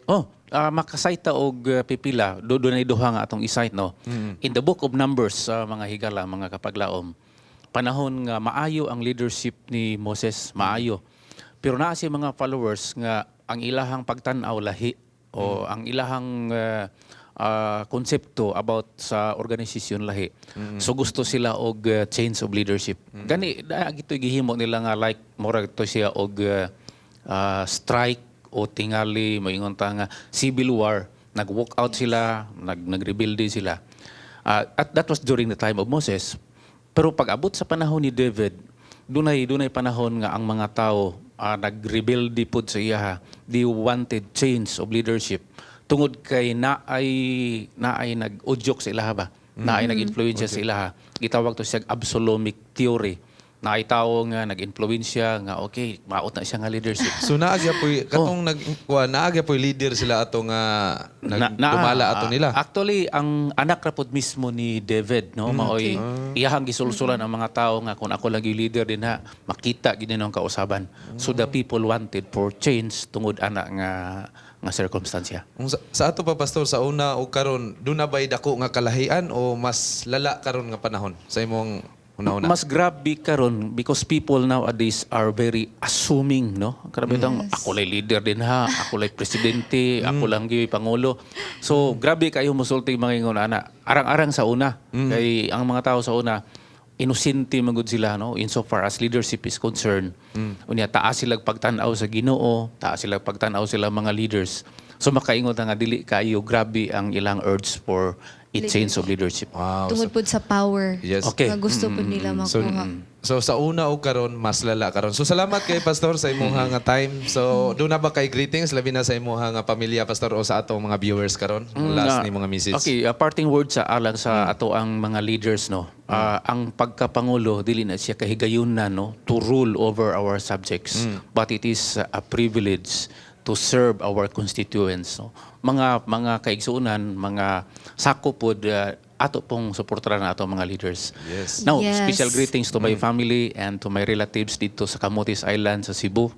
Oh, makasayta og pipila do dunay duha nga atong i-cite, no. In the Book of Numbers, sa mga higala, mga kapaglaom, panahon nga maayo ang leadership ni Moses, maayo. Pero naa siya mga followers nga ang ilahang pagtan-aw lahi o ang ilahang konsepto about sa organisasyon lahi. So gusto sila og change of leadership. Gani da gito gihimo nila nga like murag to siya og strike o tingali moingon ta nga civil war, nag-walk out sila, nag nagrebelde sila. At that was during the time of Moses. Pero pag abot sa panahon ni David, dunay dunay panahon nga ang mga tao nagrebelde pod sa iyaha. They wanted change of leadership tungod kay naay naay nag-udyok sa ilaha ba, naay nag-influensya sa ilaha. Gitawag to siya Absalomic theory. Naay tawo nga nag-influensya nga okay, maot na siya nga leadership. So naa gyapoy katong nag kuan, naa gyapoy leader sila ato nga nagdumala ato nila. Actually, ang anak ra pod mismo ni David, no, maoy iyahang gisulsulan ang mga tao nga kung ako lagi leader din ha, makita gid ang kausaban. So the people wanted for change tungod ana nga nga circumstansya. Kung sa ato pa, Pastor, sa una o karon, duna ba'y dako nga kalahian o mas lala karon nga panahon sa imong una-una? Mas grabe karon because people nowadays are very assuming, no? Grabe tong ako lay leader din ha, ako lay presidente, ako lang gyud pangulo. So grabe kayo musulti mga ingon ana. Arang-arang sa una kay ang mga tao sa una inosente man gud sila, no, insofar as leadership is concerned. Unya taas sila pagtan-aw sa Ginoo, taas sila pagtan-aw sila mga leaders. So makaingon ta nga dili kayo grabe ang ilang urge for a change of leadership. Wow. Tungod pod sa power. Yes. Nga gusto pod nila So, makuha. so sa una o karon mas lala karon. So salamat kay Pastor sa imong nga time. So duna ba kay greetings labi na sa imong nga pamilya, Pastor, o sa atong mga viewers karon? Last ni mga message. Okay, parting word sa alang sa ato ang mga leaders, no. Ang pagkapangulo dili na siya kahigayunan, no, to rule over our subjects, but it is a privilege to serve our constituents, no. Mga kaigsuonan, mga sakop pod, ato pong suportaran na ato mga leaders. Now, special greetings to my family and to my relatives dito sa Camotes Island sa Cebu.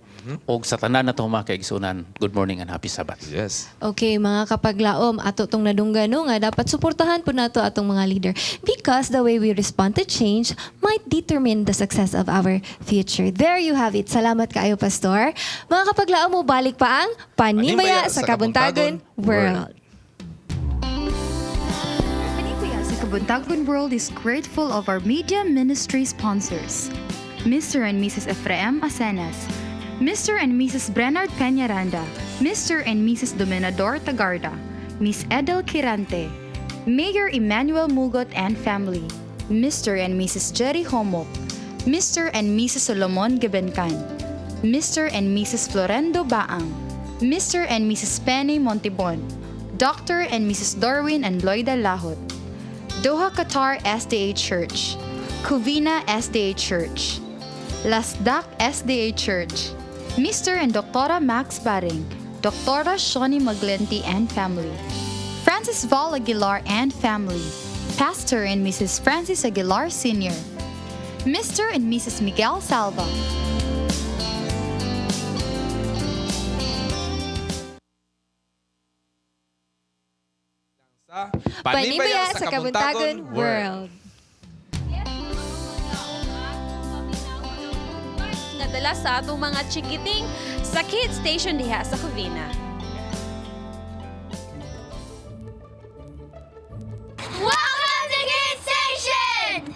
Og sa tanan na mga kaigsuonan, good morning and happy Sabbath. Yes. Okay, mga kapaglaom, ato tong nadunggan, no, nga dapat suportahan po nato atong mga leader because the way we respond to change might determine the success of our future. There you have it. Salamat kaayo, Pastor. Mga kapaglaom, mo balik pa ang Panimbaya sa Kabuntagon World. Panimbaya sa Kabuntagon World is grateful of our media ministry sponsors, Mr. and Mrs. Ephraim Asenas, Mr. and Mrs. Bernard Peñaranda, Mr. and Mrs. Dominador Tagarda, Miss Edel Quirante, Mayor Emmanuel Mugot and family, Mr. and Mrs. Jerry Homok, Mr. and Mrs. Solomon Gebencan, Mr. and Mrs. Florendo Baang, Mr. and Mrs. Penny Montibon, Dr. and Mrs. Darwin and Loida Lahot, Doha Qatar SDA Church, Covina SDA Church, Lasdak SDA Church, Mr. and Dr. Max Baring, Dr. Shawnee Maglenti and family, Francis Val Aguilar and family, Pastor and Mrs. Francis Aguilar Sr., Mr. and Mrs. Miguel Salva. Panimbaya sa Kabuntagon World. Nga dala sa atong mga chikiting sa Kids Station diha sa Covina. Welcome to Kids Station!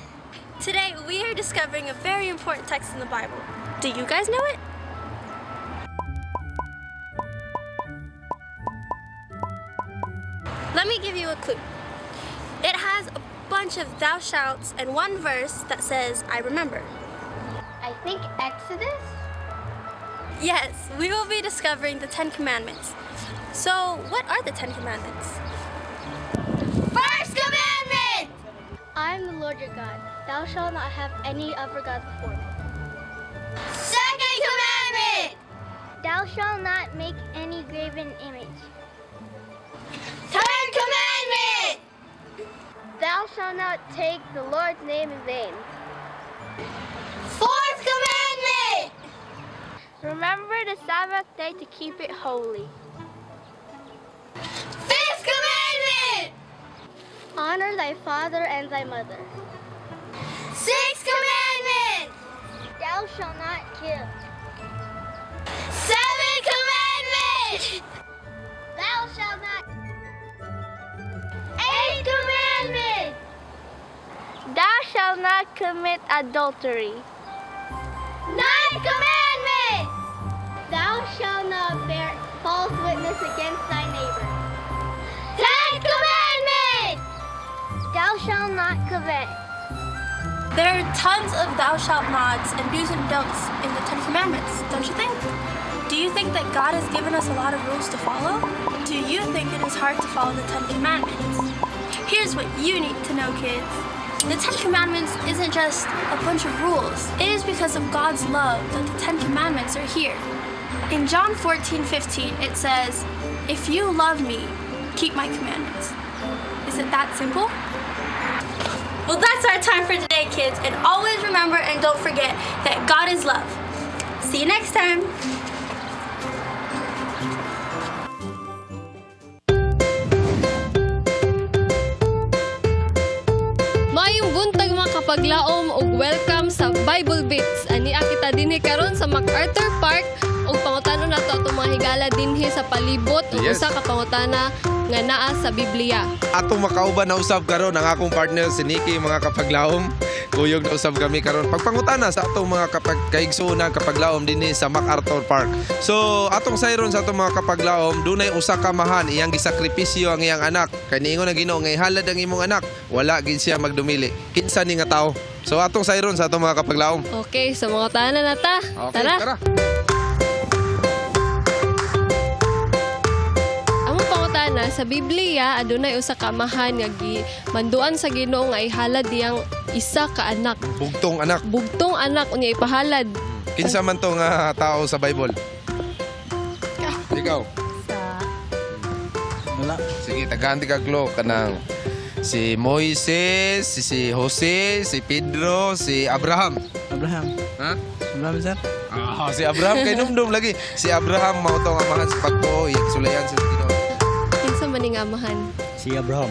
Today we are discovering a very important text in the Bible. Do you guys know it? Let me give you a clue. It has a bunch of thou shalt and one verse that says, "I remember." I think Exodus? Yes, we will be discovering the Ten Commandments. So, what are the Ten Commandments? First commandment! I am the Lord your God. Thou shalt not have any other gods before me. Second commandment! Thou shalt not make any graven image. Third commandment! Thou shalt not take the Lord's name in vain. Fourth commandment! Remember the Sabbath day to keep it holy. Fifth commandment! Honor thy father and thy mother. Sixth commandment! Thou shalt not kill. Seventh commandment! Thou shalt not. Eighth commandment! Thou shalt not commit adultery. Ninth commandment! Thou shalt not bear false witness against thy neighbor. Tenth commandment! Thou shalt not covet. There are tons of thou shalt nots and do's and don'ts in the Ten Commandments, don't you think? Do you think that God has given us a lot of rules to follow? Do you think it is hard to follow the Ten Commandments? Here's what you need to know, kids. The Ten Commandments isn't just a bunch of rules. It is because of God's love that the Ten Commandments are here. In John 14:15, it says, "If you love me, keep my commandments." Is it that simple? Well, that's our time for today, kids. And always remember and don't forget that God is love. See you next time. Maayong buntag, mga kapaglaom, ug welcome sa Bible Beats. Ania kita dinhi karon sa MacArthur Park ug pangutano nato atong mga higala dinhi sa palibot ug usa ka pangutana nga naa sa Biblia. Atong makauban na usab karon ang akong partner si Nikki, mga kapaglaom. Kuyog na usab kami karon pagpangutana sa atong mga kapag kaigsuonan kapaglaom dinhi sa MacArthur Park. So atong sayron sa atong mga kapaglaom, dunay usa ka amahan, iyang gisakripisyo ang iyang anak. Kay niingon ang Ginoo nga ihalad ang imong anak, wala gid siya magdumili. Kinsa ni nga tawo? So atong sayron sa atong mga kapaglaom. Okay, so mangutana na ta. Okay, Tara. Tara. Among pangutana sa Biblia, adunay usa ka amahan nga gimanduan sa Ginoo nga ihalad iyang isa ka anak. Bugtong anak. Bugtong anak unya ipahalad. Kinsa man to nga tao sa Bible? Ikaw. Wala. Sige, tagaan ti kag clue kanang si Moises, si Jose, si Pedro, si Abraham. Abraham. Ha? Abraham, sir? Ah, si Abraham kay numdum lagi. Si Abraham mao to ang amahan sa pagtuo, iyang sulayan sa Ginoo. Kinsa man ning amahan? Si Abraham.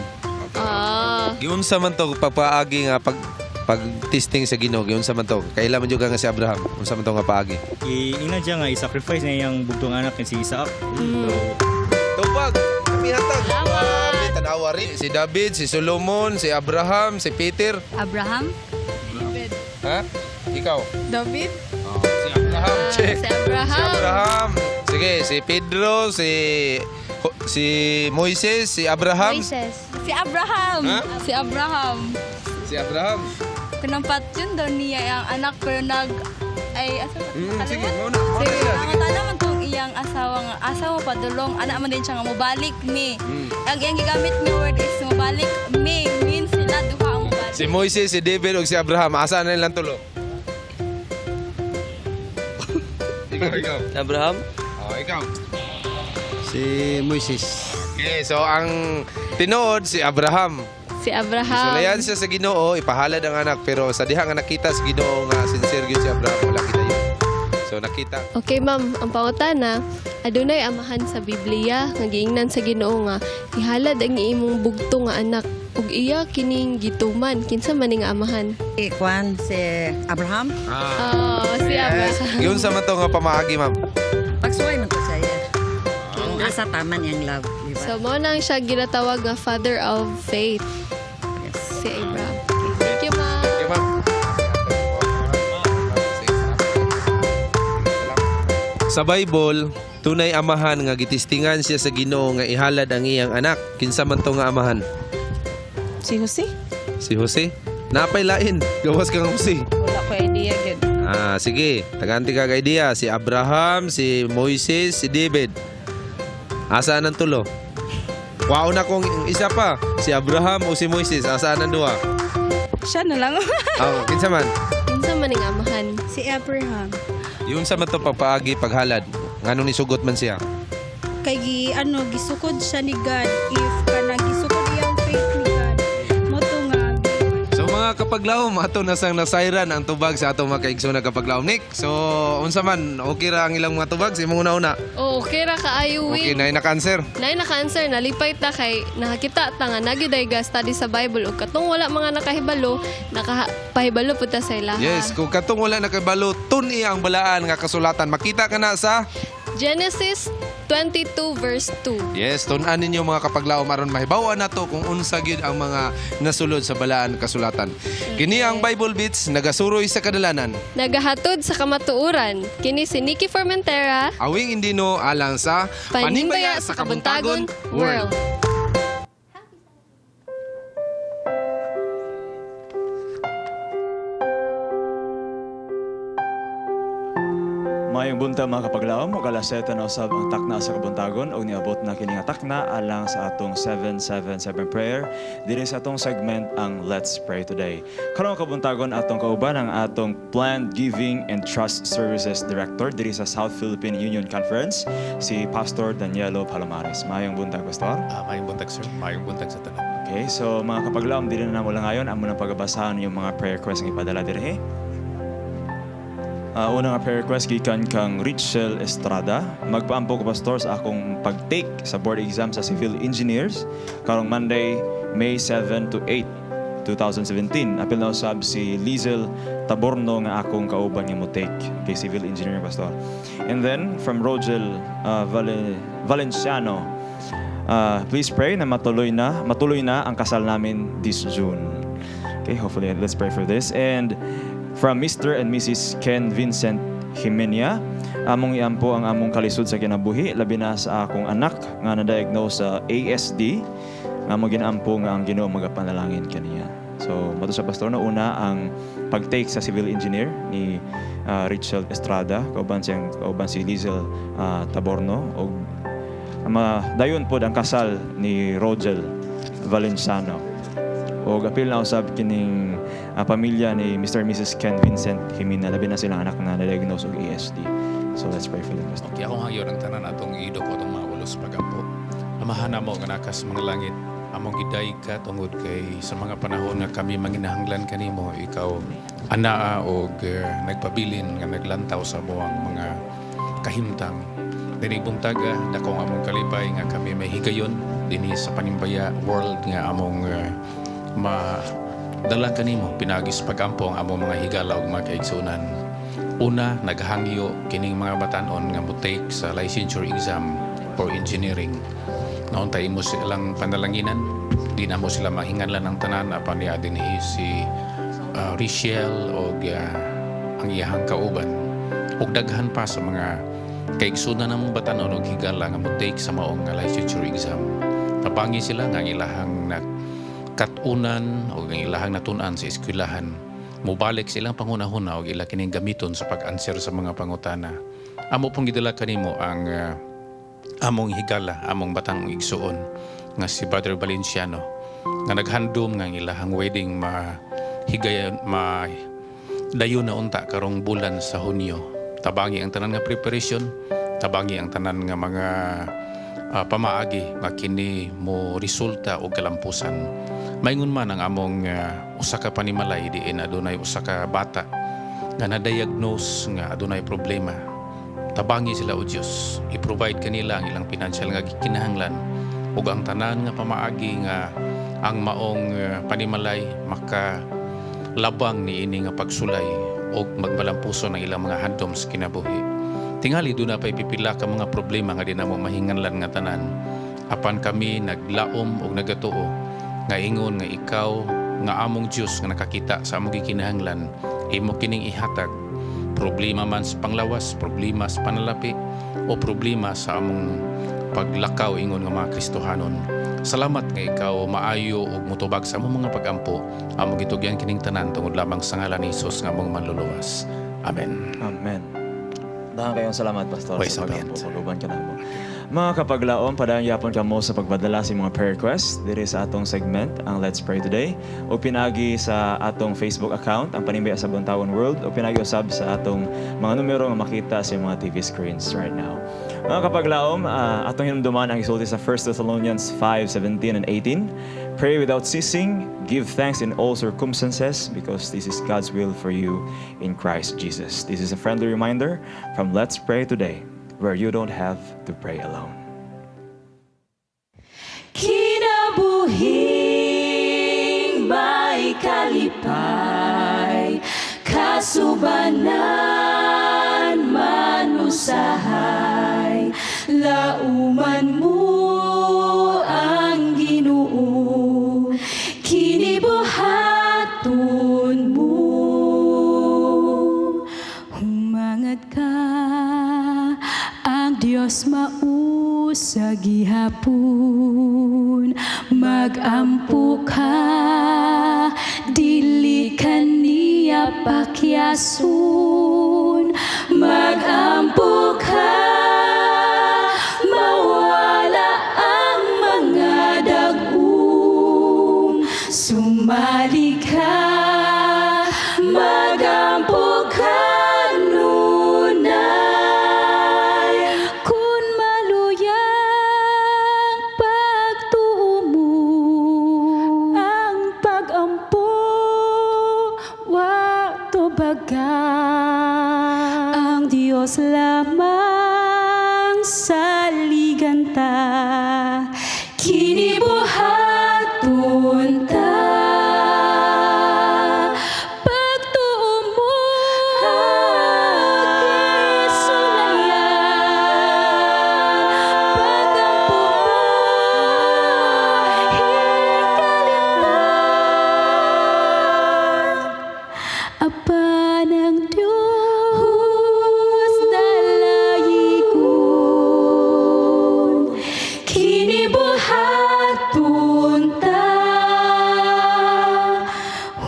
Ah. Giunsa man to pagpaagi nga pag pag-testing sa Ginoo, giunsa man to? Kaila man jud ka nga si Abraham. Unsa man to nga paagi? Ingnan siya nga i-sacrifice niya iyang bugtong anak nga si Isaac. Tubag, kami hatag. Grabe, tanawa rin. Si David, si Solomon, si Abraham, si Peter. Abraham? Ha? Ikaw? David? Oh, si Abraham, check. Si Abraham. Si Abraham. Sige, si Pedro, si Moises, si Abraham. Moises. Si Abraham. Ha? Si Abraham. Si Abraham. Kinampat yun daw niya ang anak pero nag ay asa ba? Sige, mauna. Mauna Sige, siya. ang tala man tong iyang asawa nga asawa pa dulong anak man din siya nga mobalik mi. Ang iyang gigamit nga word is mobalik mi, means sila duha ang mobalik. Si Moises, si David ug si Abraham. Asa na nilang tulo? Ikaw, ikaw. Abraham? Oh, ikaw. Si Moises. Okay, so ang tinuod si Abraham. Si Abraham. Sulayan siya sa Ginoo, ipahalad ang anak, pero sa diha nga nakita sa Ginoo nga sincere gyud si Abraham, wala kita yun. So nakita. Okay, ma'am, ang pangutana, adunay amahan sa Biblia nga giingnan sa Ginoo nga ihalad ang imong bugto nga anak ug iya kining gituman. Kinsa man ning amahan? Kwan, si Abraham. Oh, si Abraham. Yun sa man to nga pamaagi, ma'am. Pagsuway man ko sa iya. Kung asa tama niyang love, di ba? So mao nang siya ginatawag nga father of faith. Si Abraham. Okay. Thank you, ma'am. Thank you, ma'am. Sa Bible, tunay amahan nga gitistingan siya sa Ginoo nga ihalad ang iyang anak. Kinsa man to nga amahan? Si Jose? Si Jose? Napay lain. Gawas kang Jose. Wala ko idea gyud. Ah, sige. Taganti ka idea. Si Abraham, si Moises, si David. Asaan ang tulo? Wao na kung isa pa. Si Abraham o si Moises. Asaan ang duha? Siya na lang. Oh, kinsa man? Kinsa man ning amahan? Si Abraham. Yun sa man to pagpaagi paghalad. Nganong nisugot man siya? Kay gi ano gisukod siya ni God, if kanang gisukod iyang faith ni God. Mo to nga So mga mga kapaglaom, ato na sang nasayran ang tubag sa atong mga kaigsoon na kapaglaom. Nick, so unsa man, okay ra ang ilang mga tubag sa imong una-una? Oh, okay ra kaayo. Okay na na cancer. Nay na cancer, nalipay ta kay nakakita ta nga nagyuday ga study sa Bible ug katong wala mga nakahibalo, nakapahibalo pud ta sa ilaha. Yes, kung katong wala nakabalo, tun-i ang balaan nga kasulatan. Makita ka na sa Genesis 22 verse 2. Yes, tun-an ninyo mga kapaglaom aron mahibaw-an nato kung unsa gyud ang mga nasulod sa balaan kasulatan. Kini ang Bible Beats nagasuroy sa kadalanan. Nagahatod sa kamatuoran, kini si Nikki Formentera, Awing Indino alang sa Panimbaya sa Kabuntagon World. Maayong buntag, mga kapaglaom, ug alas 7 na usab ang takna sa kabuntagon ug niabot na kini nga takna alang sa atong 777 prayer diri sa atong segment ang Let's Pray Today. Karong kabuntagon, atong kauban ang atong Planned Giving and Trust Services Director diri sa South Philippine Union Conference, si Pastor Danielo Palomares. Maayong buntag, Pastor. Maayong buntag, sir. Maayong buntag sa tanan. Okay, so mga kapaglaom, dili na namo lang ngayon amo nang pagabasahan yung mga prayer request nga ipadala diri. Una nga prayer request gikan kang Richel Estrada. Magpaampo ko, Pastor, sa akong pag-take sa board exam sa civil engineers karong Monday, May 7 to 8, 2017. Apil na usab si Lizel Taborno nga akong kauban nga mo take kay civil engineer, Pastor. And then from Rogel Valenciano, please pray na matuloy na ang kasal namin this June. Okay, hopefully let's pray for this. And from Mr. and Mrs. Ken Vincent Jimenia, among iampo ang among kalisod sa kinabuhi, labi na sa akong anak nga na-diagnose sa ASD, nga among ginaampo nga ang Ginoo magapanalangin kaniya. So, mao to sa, Pastor, na una ang pag-take sa civil engineer ni Richard Estrada, kauban si Lizel Taborno, ug dayon pod ang kasal ni Rogel Valenciano. O apil na usab kining pamilya ni Mr. and Mrs. Ken Vincent Jimena, labi na silang anak na na-diagnose og ASD. So let's pray for them, Pastor. Okay, akong hangyo ang tanan atong idoko atong mga ulos pagampo. Amahan namo nga naa ka sa mga langit, among gidayeg ka tungod kay sa mga panahon nga kami manginahanglan kanimo, ikaw anaa og nagpabilin nga naglantaw sa among mga kahimtang. Dinhi buntaga, dako ang among kalipay nga kami may higayon dinhi sa Panimbaya World nga among madala kanimo pinaagi sa pagampo ang among mga higala ug mga kaigsunan. Una, naghangyo kining mga batanon nga mo-take sa licensure exam for engineering. Nauntay mo silang panalanginan, di na mo sila mahinganlan ang tanan apan niya dinhi si Richelle og ang iyahang kauban ug daghan pa sa mga kaigsunan namong batanon og higala nga mo-take sa maong nga licensure exam. Tabangi sila nga ang ilahang kat-unan o ang ilahang natun-an sa eskwelahan mobalik sa ilang panghuna-huna og ila kining gamiton sa pag-answer sa mga pangutana. Amo pong gidala kanimo ang among higala, among batang igsuon nga si Brother Valenciano nga naghandom nga ang ilahang wedding ma higayon ma dayon na unta karong bulan sa Hunyo. Tabangi ang tanan nga preparation, tabangi ang tanan nga mga pamaagi nga kini mo resulta og kalampusan. Maingon man ang among usa ka panimalay diin adunay usa ka bata nga na-diagnose nga adunay problema. Tabangi sila o Dios. I-provide kanila ang ilang financial nga gikinahanglan ug ang tanan nga pamaagi nga ang maong panimalay maka labang niini nga pagsulay og magmalampuson ang ilang mga handom sa kinabuhi. Tingali duna pay pipila ka mga problema nga di namo mahinganlan nga tanan. Apan kami naglaom og nagatuo nga ingon nga ikaw nga among Dios nga nakakita sa among gikinahanglan, imo kining ihatag, problema man sa panglawas, problema sa panalapi o problema sa among paglakaw ingon nga mga Kristohanon. Salamat nga ikaw maayo ug mutubag sa among mga pagampo. Among gitugyan kining tanan tungod lamang sa ngalan ni Jesus nga among manluluwas. Amen. Amen. Daghan kayong salamat, Pastor, Way sa sa pagampo. Pag-uban ka namo. Mga kapaglaom, padayon gyapon kamo sa pagpadala sa mga prayer requests diri sa atong segment, ang Let's Pray Today, o pinagi sa atong Facebook account, ang Panimbaya sa Kabuntagon World, o pinagi usab sa atong mga numero nga makita sa mga TV screens right now. Mga kapaglaom, atong hinumduman ang isulti sa 1 Thessalonians 5:17 and 18. Pray without ceasing, give thanks in all circumstances, because this is God's will for you in Christ Jesus. This is a friendly reminder from Let's Pray Today, where you don't have to pray alone. Kinabuhing may kalipay, kasubanan manusahay, lauman mo ang Ginoo, kini buhaton mo. Humangad ka, ang Diyos mausa gihapon. Magampo ka, dili ka niya pakyason. Magampo ka, mawala ang mga dag-um. Sumali ka, magampo ka nunay. Kung maluyang pagtuo mo, ang pagampo wa tubaga. Ang Diyos lamang saligan ta, kini buhaton ta. Pagtuo mo, kisulayan. Pagampo mo, hikalintan. Apan ang Diyos dalaygon, kini buhaton ta.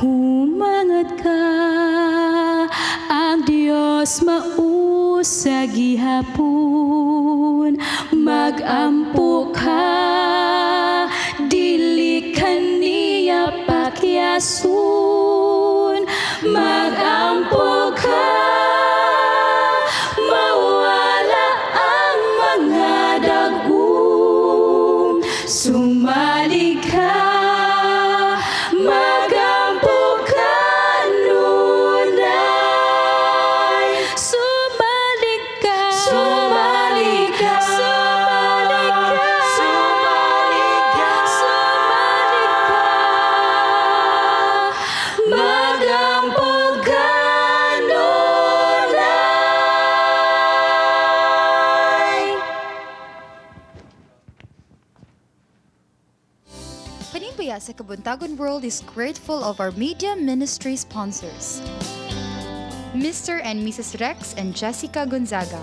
Humangad ka, ang Diyos mausa gihapon. Magampo ka, dili ka niya pakyason. Magampo ka, mawala ang mga dag-um. Sumali ka, magampo ka nunay. Sumali ka, sumali ka, sumali ka, sumali ka, sumali ka. Magampo ka nunay. Panimbaya sa Kabuntagon World is grateful of our media ministry sponsors. Mr. and Mrs. Rex and Jessica Gonzaga.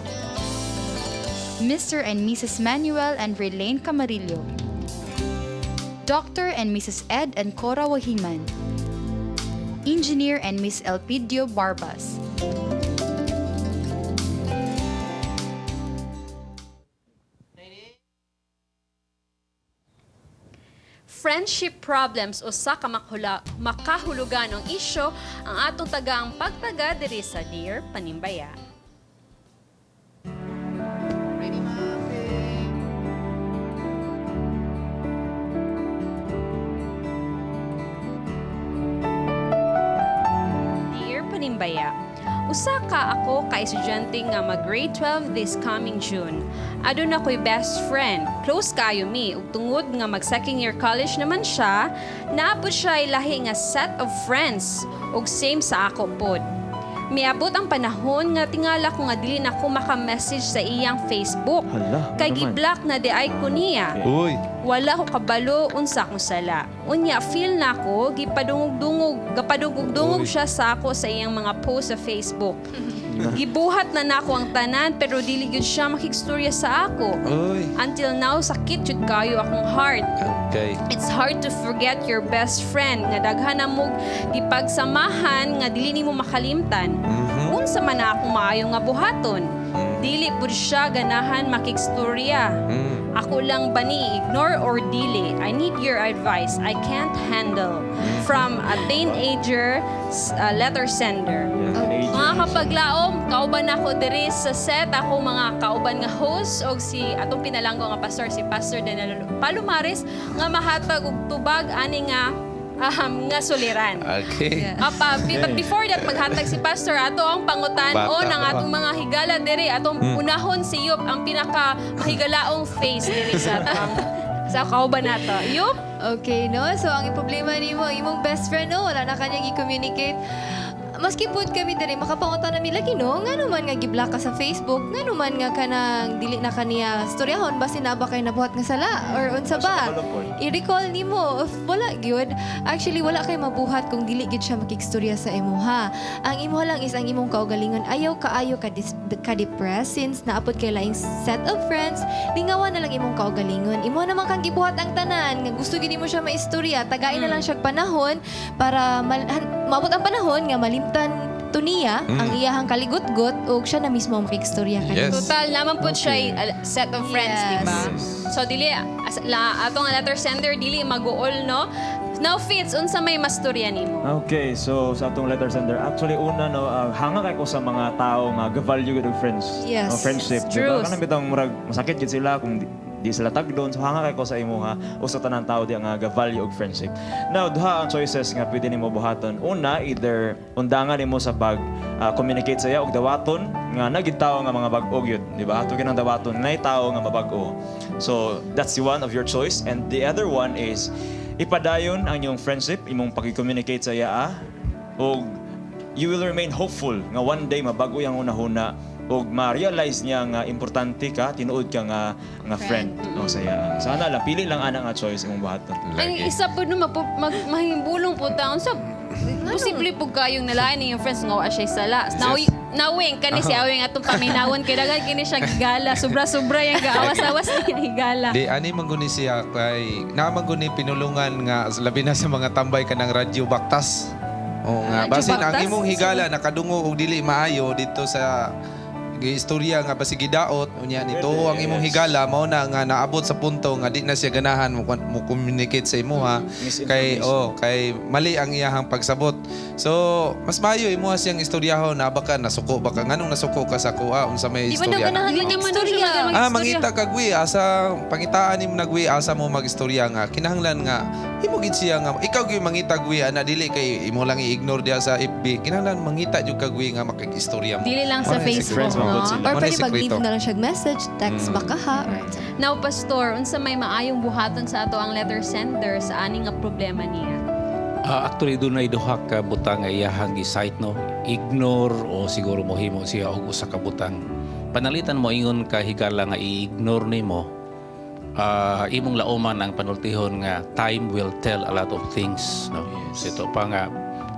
Mr. and Mrs. Manuel and Relane Camarillo. Dr. and Mrs. Ed and Cora Wahiman. Engineer and Miss Elpidio Barbas. Friendship problems, usa ka makahulugan ang isyu ang atong tagaang pagtaga diri sa Dear Panimbaya. Dear Panimbaya, usa ka ako ka estudyante nga mag grade 12 this coming June. Aduna ko'y best friend. Close kayo mi ug tungod nga mag second year college naman siya, naa pod siya lahi nga set of friends ug same sa ako pod. Miabot ang panahon nga tingala ko nga dili na ko maka-message sa iyang Facebook. Hala, Kay ano naman? gi-block na di ay ko niya. Uy. Wala ko kabalo unsa akong sala. Unya feel na ko gipadungog-dungog, gapadungog-dungog Uy. siya sa ako sa iyang mga post sa Facebook. Gibuhat na nako ang tanan pero dili gyud siya makigstorya sa ako. Uy. Until now, sakit jud kayo akong heart. It's hard to forget your best friend nga daghan na mog gipagsamahan nga dili nimo makalimtan. Unsa man na akong maayo nga buhaton? Dili pud siya ganahan makigstorya. Ako lang ba ni ignore or dili? I need your advice. I can't handle. From a teenager, letter sender. Yeah, teenager. Mga Mga kapaglaom, kauban ako diri sa set, ako mga kauban nga host og si atong pinalanggo nga pastor si Pastor Daniel Palomares nga mahatag og tubag ani nga nga suliran. But before that, maghatag si Pastor, ato ang pangutan Bata o ng pa. Atong mga higala diri, atong unahon si Yup, ang pinaka mahigalaong face diri sa atong sa kauban nato. Yup. Okay, no? So, ang problema nimo, ang imong best friend, no? Wala na kanyang i-communicate. Maski pud kami diri makapangutan nami lagi, no? Ngano man nga giblock ka sa Facebook, ngano man nga kanang dili na kaniya storyahon, basin na ba kay nabuhat nga sala or unsa ba? I-recall nimo if wala gyud. Actually, wala kay mabuhat kung dili gyud siya makigstorya sa imuha. Ang imuha lang is ang imong kaugalingon. Ayaw kaayo ka, ka-depress since naapod kay laing set of friends, lingawan na lang imong kaugalingon. Imo naman kang gibuhat ang tanan nga gusto gid nimo siya maistorya, tagain na lang siya panahon para maabot ang panahon nga malimtan to niya ang iyahang kaligutgot ug siya na mismo ang makigstorya kanimo. Total naman po siya set of friends, di ba? Yes. So dili la atong letter sender dili maguol, no? Now Fitz, unsa may mastorya nimo? Okay, so sa atong letter sender, actually una no, hanga kay ko sa mga tao nga ga-value gud og friends. Yes. O friendship, Yes, di ba? true. Kanang bitang murag masakit gid sila kung di sila tagdon. So hanga kay ko sa imuha o sa tanan tao di nga ga-value og friendship. Now, duha ang choices nga pwede nimo buhaton. Una, either undangan nimo sa pag communicate sa iya og dawaton nga nagid tao nga mga bag-o gyud, di ba? Ato ginang dawaton nay tao nga mabag-o. So, that's the one of your choice, and the other one is ipadayon ang iyong friendship, imong pag-communicate sa iya, ug you will remain hopeful nga one day mabago yung hunahuna ug ma-realize niya nga importante ka, tinuod ka nga nga friend, no, sa iya. Sana lang pili lang ana nga choice imong buhaton. Ang isa po no, mahimbulong po taon sa posible po kayong nalain yung friends nga wa siya sala. Now, nawing kani si Awing atong paminawon kay daghan kini siya gigala. Sobra-sobra yang gaawas-awas niya higala. Di ani man guni siya kay naa man guni pinulungan nga labi na sa mga tambay kanang radyo baktas. O nga Radyo basin ang Baktas? imong higala nakadungo og dili maayo dito sa istorya nga basig gidaot unya nito ang imong higala, mao na nga naabot sa punto nga di na siya ganahan mo communicate sa imuha kay oh kay mali ang iyahang pagsabot. So mas maayo imuha siyang istoryahon na baka nasuko baka nganong nasuko ka sa kuha, unsa may Di ba daw istorya na. ganahan Dili naman daw siya mag-istorya? Ah, mangita ka gwi asa pangitaan nimo na gwi asa mo magistorya nga kinahanglan nga imo gid siya nga ikaw gyud mangita gwi ana, dili kay imo lang i-ignore diha sa FB. Kinahanglan mangita jud ka gwi nga makig-istorya mo. Dili lang sa Mao na yung Facebook, sekreto. no? Or Mao na pwede yung mag-leave sekreto. na lang siya message, text baka ha, or Now, Pastor, unsa may maayong buhaton sa ato ang letter sender sa ani nga problema niya? Actually, doon ay duha ka butang nga iyahang gi-cite, no? Ignore o siguro mohimo siya og usa ka butang. Panalitan mo ingon ka higala nga i-ignore nimo, imong lauman ang panultihon nga time will tell a lot of things, no? So ito pa nga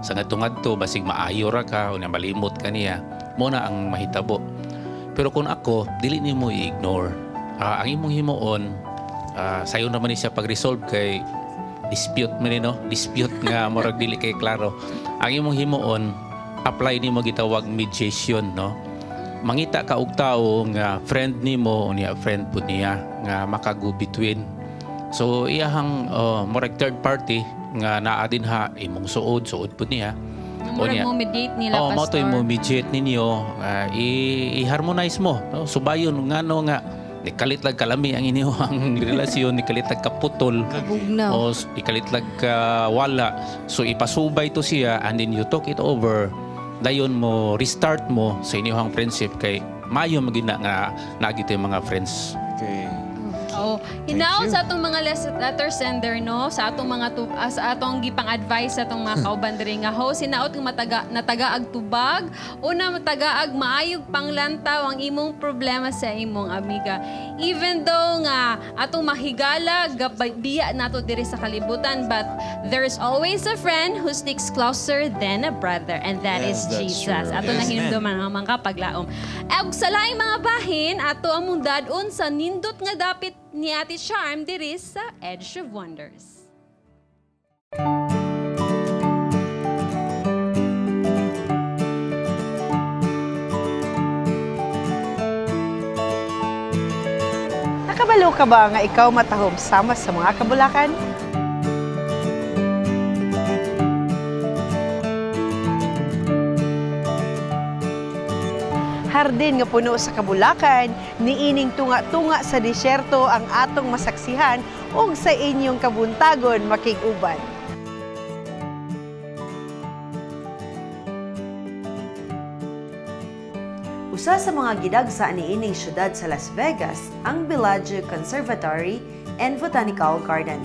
sa ngadto-ngadto basig maayo ra ka o malimot ka niya, mo na ang mahitabo. Pero kung ako, dili nimo i-ignore. Ang imong himuon, sayo naman ni siya pag-resolve kay dispute man ni, no? Dispute nga murag dili kay klaro. Ang imong himuon, apply nimo gitawag mediation, no? Mangita ka og tawo nga friend nimo unya friend pud niya nga makago between. So iyahang murag third party nga naa dinha imong suod, suod pud niya. Murag mo mediate nila, Oh, mo Pastor. to mo mediate ninyo, i-harmonize mo, no? Subayon ngano nga nikalit lag kalami ang inyong relasyon, nikalit lag kaputol. Kabugnaw. O ikalit lag ka wala. So ipasubay to siya and then you talk it over. Dayon mo restart mo sa inyong friendship kay mayo magina nga nagito yung mga friends. Okay. Oo. Hinaot sa atong mga letter sender, no, sa atong mga sa atong gipang advice sa atong mga kauban diri nga host, hinaot nga mataga natagaag tubag o na matagaag maayog panglantaw ang imong problema sa imong amiga. Even though nga atong mahigala biya nato diri sa kalibutan, but there is always a friend who sticks closer than a brother, and that Yes, is that's Jesus. true. Ato Yes. na hinumduman ang mga paglaom. Ug sa laing mga bahin, ato among dad-on sa nindot nga dapit ni Ate Charm diri sa Edge of Wonders. Nakabalo ka ba nga ikaw matahom sama sa mga kabulakan? Hardin nga puno sa kabulakan, niining tunga-tunga sa disyerto ang atong masaksihan ug sa inyong kabuntagon makig-uban. Usa sa mga gidagsa niining syudad sa Las Vegas ang Bellagio Conservatory and Botanical Garden.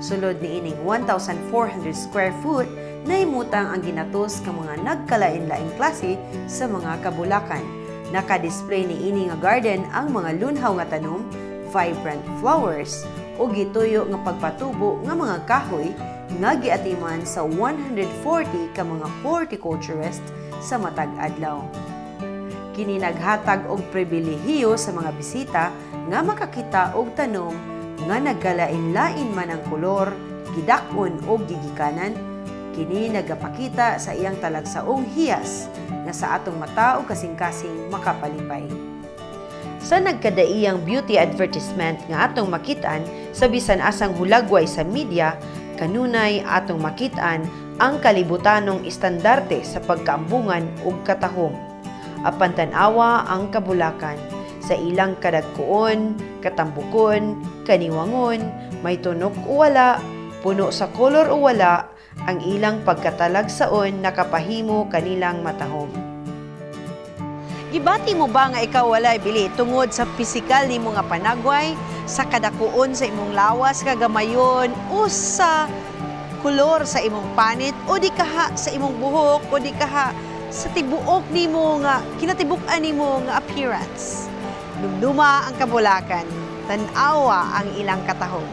Sulod niining 1,400 square foot nahimutang ang ginatos ka mga nagkalain-laing klase sa mga kabulakan. Naka-display niini nga garden ang mga lunhaw nga tanom, vibrant flowers, ug gituyo nga pagpatubo nga mga kahoy nga giatiman sa 140 ka mga horticulturist sa matag adlaw. Kini naghatag og pribilehiyo sa mga bisita nga makakita og tanom nga nagkalain-lain man ang kolor, gidak-on og gigikanan. Kini nagapakita sa iyang talagsaong hiyas nga sa atong mata ug kasing-kasing makapalipay. Sa nagkadaiyang beauty advertisement nga atong makitaan sa bisan asang hulagway sa media, kanunay atong makitaan ang kalibutanong estandarte sa pagkaambungan ug katahom. Apan tan-awa ang kabulakan sa ilang kadagkuon, katambukon, kaniwangon, may tunok o wala, puno sa kolor o wala, ang ilang pagkatalagsaon nakapahimo kanilang matahom. Gibati mo ba nga ikaw walay bili tungod sa pisikal nimo nga panagway, sa kadakuon sa imong lawas, kagamayon, o sa kolor sa imong panit, o di kaha sa imong buhok, o di kaha sa tibuok nimo nga kinatibuk-an nimo nga appearance? Dumduma ang kabulakan, tan-awa ang ilang katahom.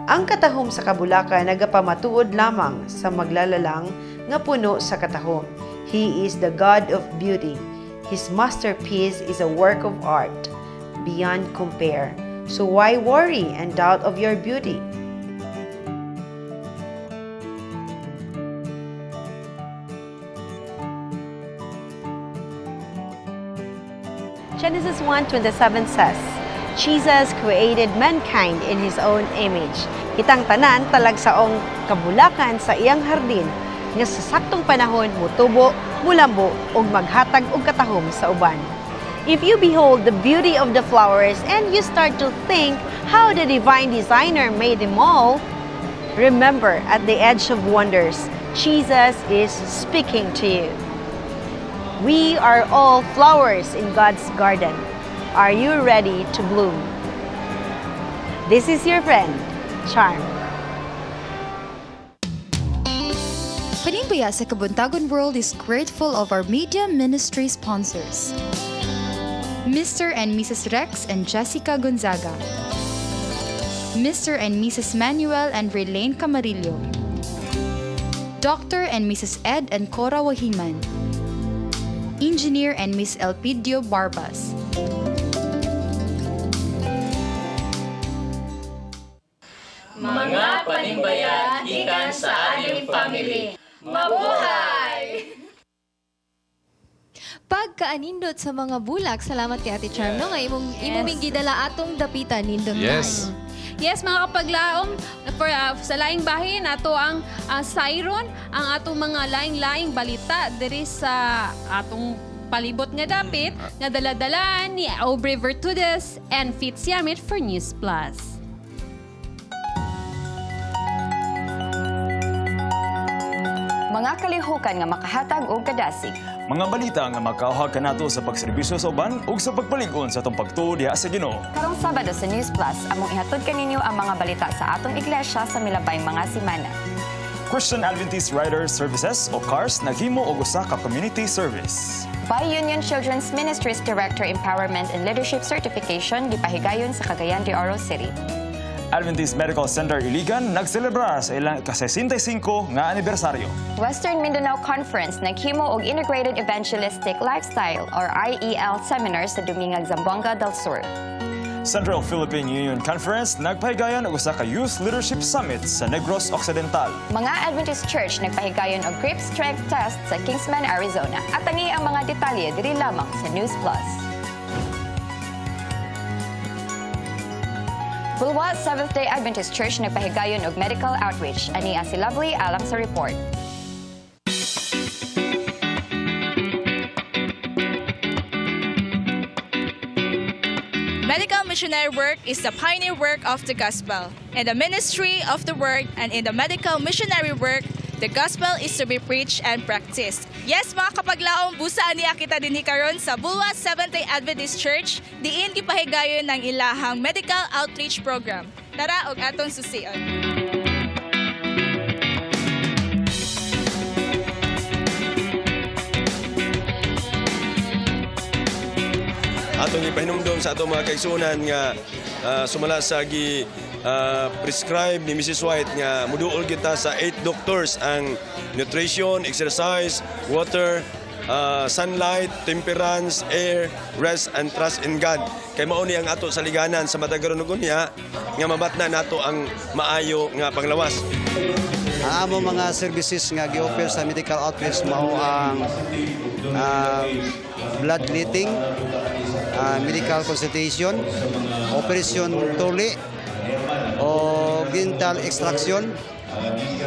Ang katahom sa kabulakan nagapamatuod lamang sa maglalalang nga puno sa katahom. He is the God of beauty. His masterpiece is a work of art beyond compare. So why worry and doubt of your beauty? Genesis 1:27 says, Jesus created mankind in His own image. Kitang tanan talagsaong kabulakan sa iyang hardin nga sa saktong panahon mutubo, mulambo ug maghatag og katahom sa uban. If you behold the beauty of the flowers and you start to think how the divine designer made them all, remember, at the edge of wonders, Jesus is speaking to you. We are all flowers in God's garden. Are you ready to bloom? This is your friend, Charm. Panimbaya sa Kabuntagon World is grateful of our media ministry sponsors: Mr. and Mrs. Rex and Jessica Gonzaga, Mr. and Mrs. Manuel and Relane Camarillo, Dr. and Mrs. Ed and Cora Wahiman, Engineer and Miss Elpidio Barbas. Mga panimbaya gikan sa aming family. Mabuhay! Pagkaanindot sa mga bulak, salamat kay Ate Charm, no, nga imong gidala atong dapitan, nindot. Yes, mga kapaglaom, for sa laing bahin, ato ang siron, ang atong mga laing-laing balita diri sa atong palibot nga dapit, nga dala-dala ni Aubrey Vertudes and Fitz Yamit for News Plus. Mga kalihukan nga makahatag og kadasig. Mga balita nga makauhag kanato sa pagserbisyo sa uban ug sa pagpalig-on sa atong pagtuo diha sa Ginoo. Karong Sabado sa News Plus, among ihatod kaninyo ang mga balita sa atong iglesia sa milabay mga semana. Christian Adventist Riders Services o CARS naghimo og usa ka community service. By Union Children's Ministries Director Empowerment and Leadership Certification gipahigayon sa Cagayan de Oro City. Adventist Medical Center Iligan nagselebrar sa ilang ika-65 nga anibersaryo. Western Mindanao Conference naghimo og Integrated Evangelistic Lifestyle or IEL seminar sa Dumingag, Zamboanga del Sur. Central Philippine Union Conference nagpahigayon og usa ka Youth Leadership Summit sa Negros Occidental. Mga Adventist Church nagpahigayon og grip strength test sa Kingsman, Arizona. At tangi ang mga detalye diri lamang sa News Plus. Bulwa Seventh-day Adventist Church nagpahigayon og medical outreach. Ani si Lovely alang sa report. missionary work is the pioneer work of the gospel. In the ministry of the word and in the medical missionary work, the gospel is to be preached and practiced. Yes, mga kapaglaom, busa niya kita dinhi karon sa Bulwa Seventh-day Adventist Church, diin gipahigayon ng ilahang medical outreach program. Tara og atong susion. Atong ipahinumdom sa atong mga kaigsuonan nga sumala sa gi prescribe ni Mrs. White nga muduol kita sa 8 doctors ang nutrition, exercise, water, sunlight, temperance, air, rest and trust in God. Kay mao ni ang ato saliganan sa matag karon ug unya nga mabatna nato ang maayo nga panglawas. Ang among mga services nga gi-offer sa medical outreach mao ang bloodletting, medical consultation, operation tuli, o dental extraction,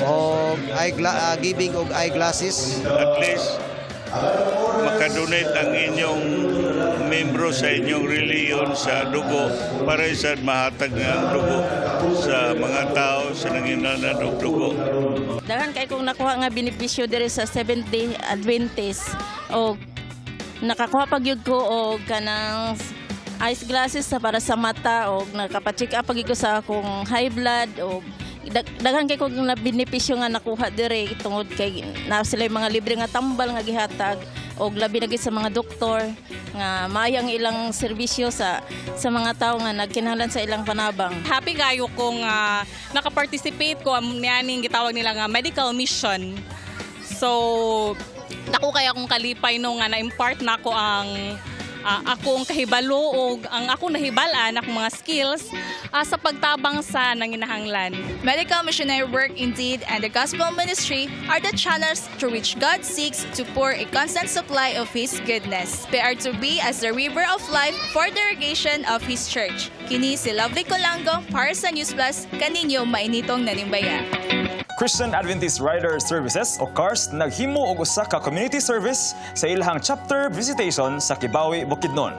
o giving og eyeglasses. At least makadonate ang inyong membro sa inyong reliyon sa dugo para sa mahatag nga ang dugo sa mga tao sa nanginahanglan og dugo. Daghan kay kong nakuha nga benepisyo diri sa Seventh Day Adventist o nakakuha pa gyud ko og kanang ice glasses sa para sa mata o nakapa-check up pag ko sa akong high blood o daghan kay kong na benepisyo nga nakuha diri tungod kay na sila yung mga libre nga tambal nga gihatag og labi na gyud sa mga doktor nga maayo ang ilang serbisyo sa mga tawo nga nagkinahanglan sa ilang panabang. Happy kayo kung nakaparticipate ko nianing gitawag nila nga medical mission. So, dako kaya akong kalipay no nga na-impart nako ang akong kahibalo o ang akong nahibal-an akong mga skills sa pagtabang sa nanginahanglan. Medical missionary work indeed and the gospel ministry are the channels through which God seeks to pour a constant supply of His goodness. They are to be as the river of life for the irrigation of His church. Kini si Lovely Colango para sa News Plus, kaninyo mainitong nanimbaya. Christian Adventist Rider Services o CARS naghimo og usa ka community service sa ilahang chapter visitation sa Kibawi, Bukidnon.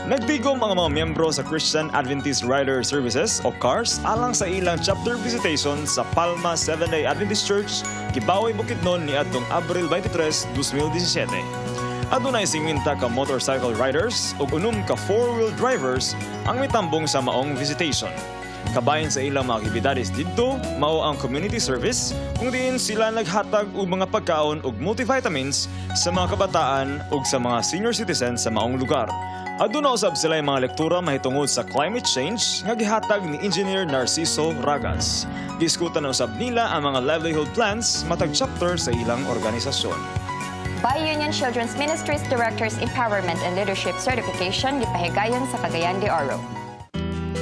Nagtigom ang mga miyembro sa Christian Adventist Rider Services o CARS alang sa ilang chapter visitation sa Palma Seventh-day Adventist Church, Kibawe, Bukidnon niadtong Abril 23, 2017. Adunay 50 ka motorcycle riders ug 6 ka four-wheel drivers ang mitambong sa maong visitation. Kabahin sa ilang mga aktibidades didto, mao ang community service kung diin sila naghatag og mga pagkaon ug multivitamins sa mga kabataan ug sa mga senior citizens sa maong lugar. Aduna usab sila yung mga lektura mahitungod sa climate change nga gihatag ni Engineer Narciso Ragas. Giskutan na usab nila ang mga livelihood plans matag chapter sa ilang organisasyon. By Union Children's Ministries Directors Empowerment and Leadership Certification gipahigayon sa Cagayan de Oro.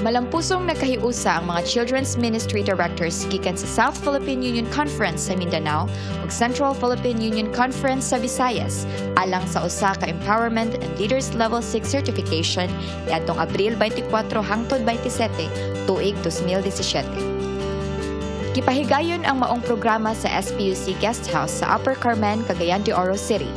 Malampusong nagkahiusa ang mga Children's Ministry Directors gikan sa South Philippine Union Conference sa Mindanao ug Central Philippine Union Conference sa Visayas alang sa usa ka Empowerment and Leaders Level 6 Certification niadtong Abril 24 hangtod 27 tuig 2017. Gipahigayon ang maong programa sa SPUC Guest House sa Upper Carmen, Cagayan de Oro City.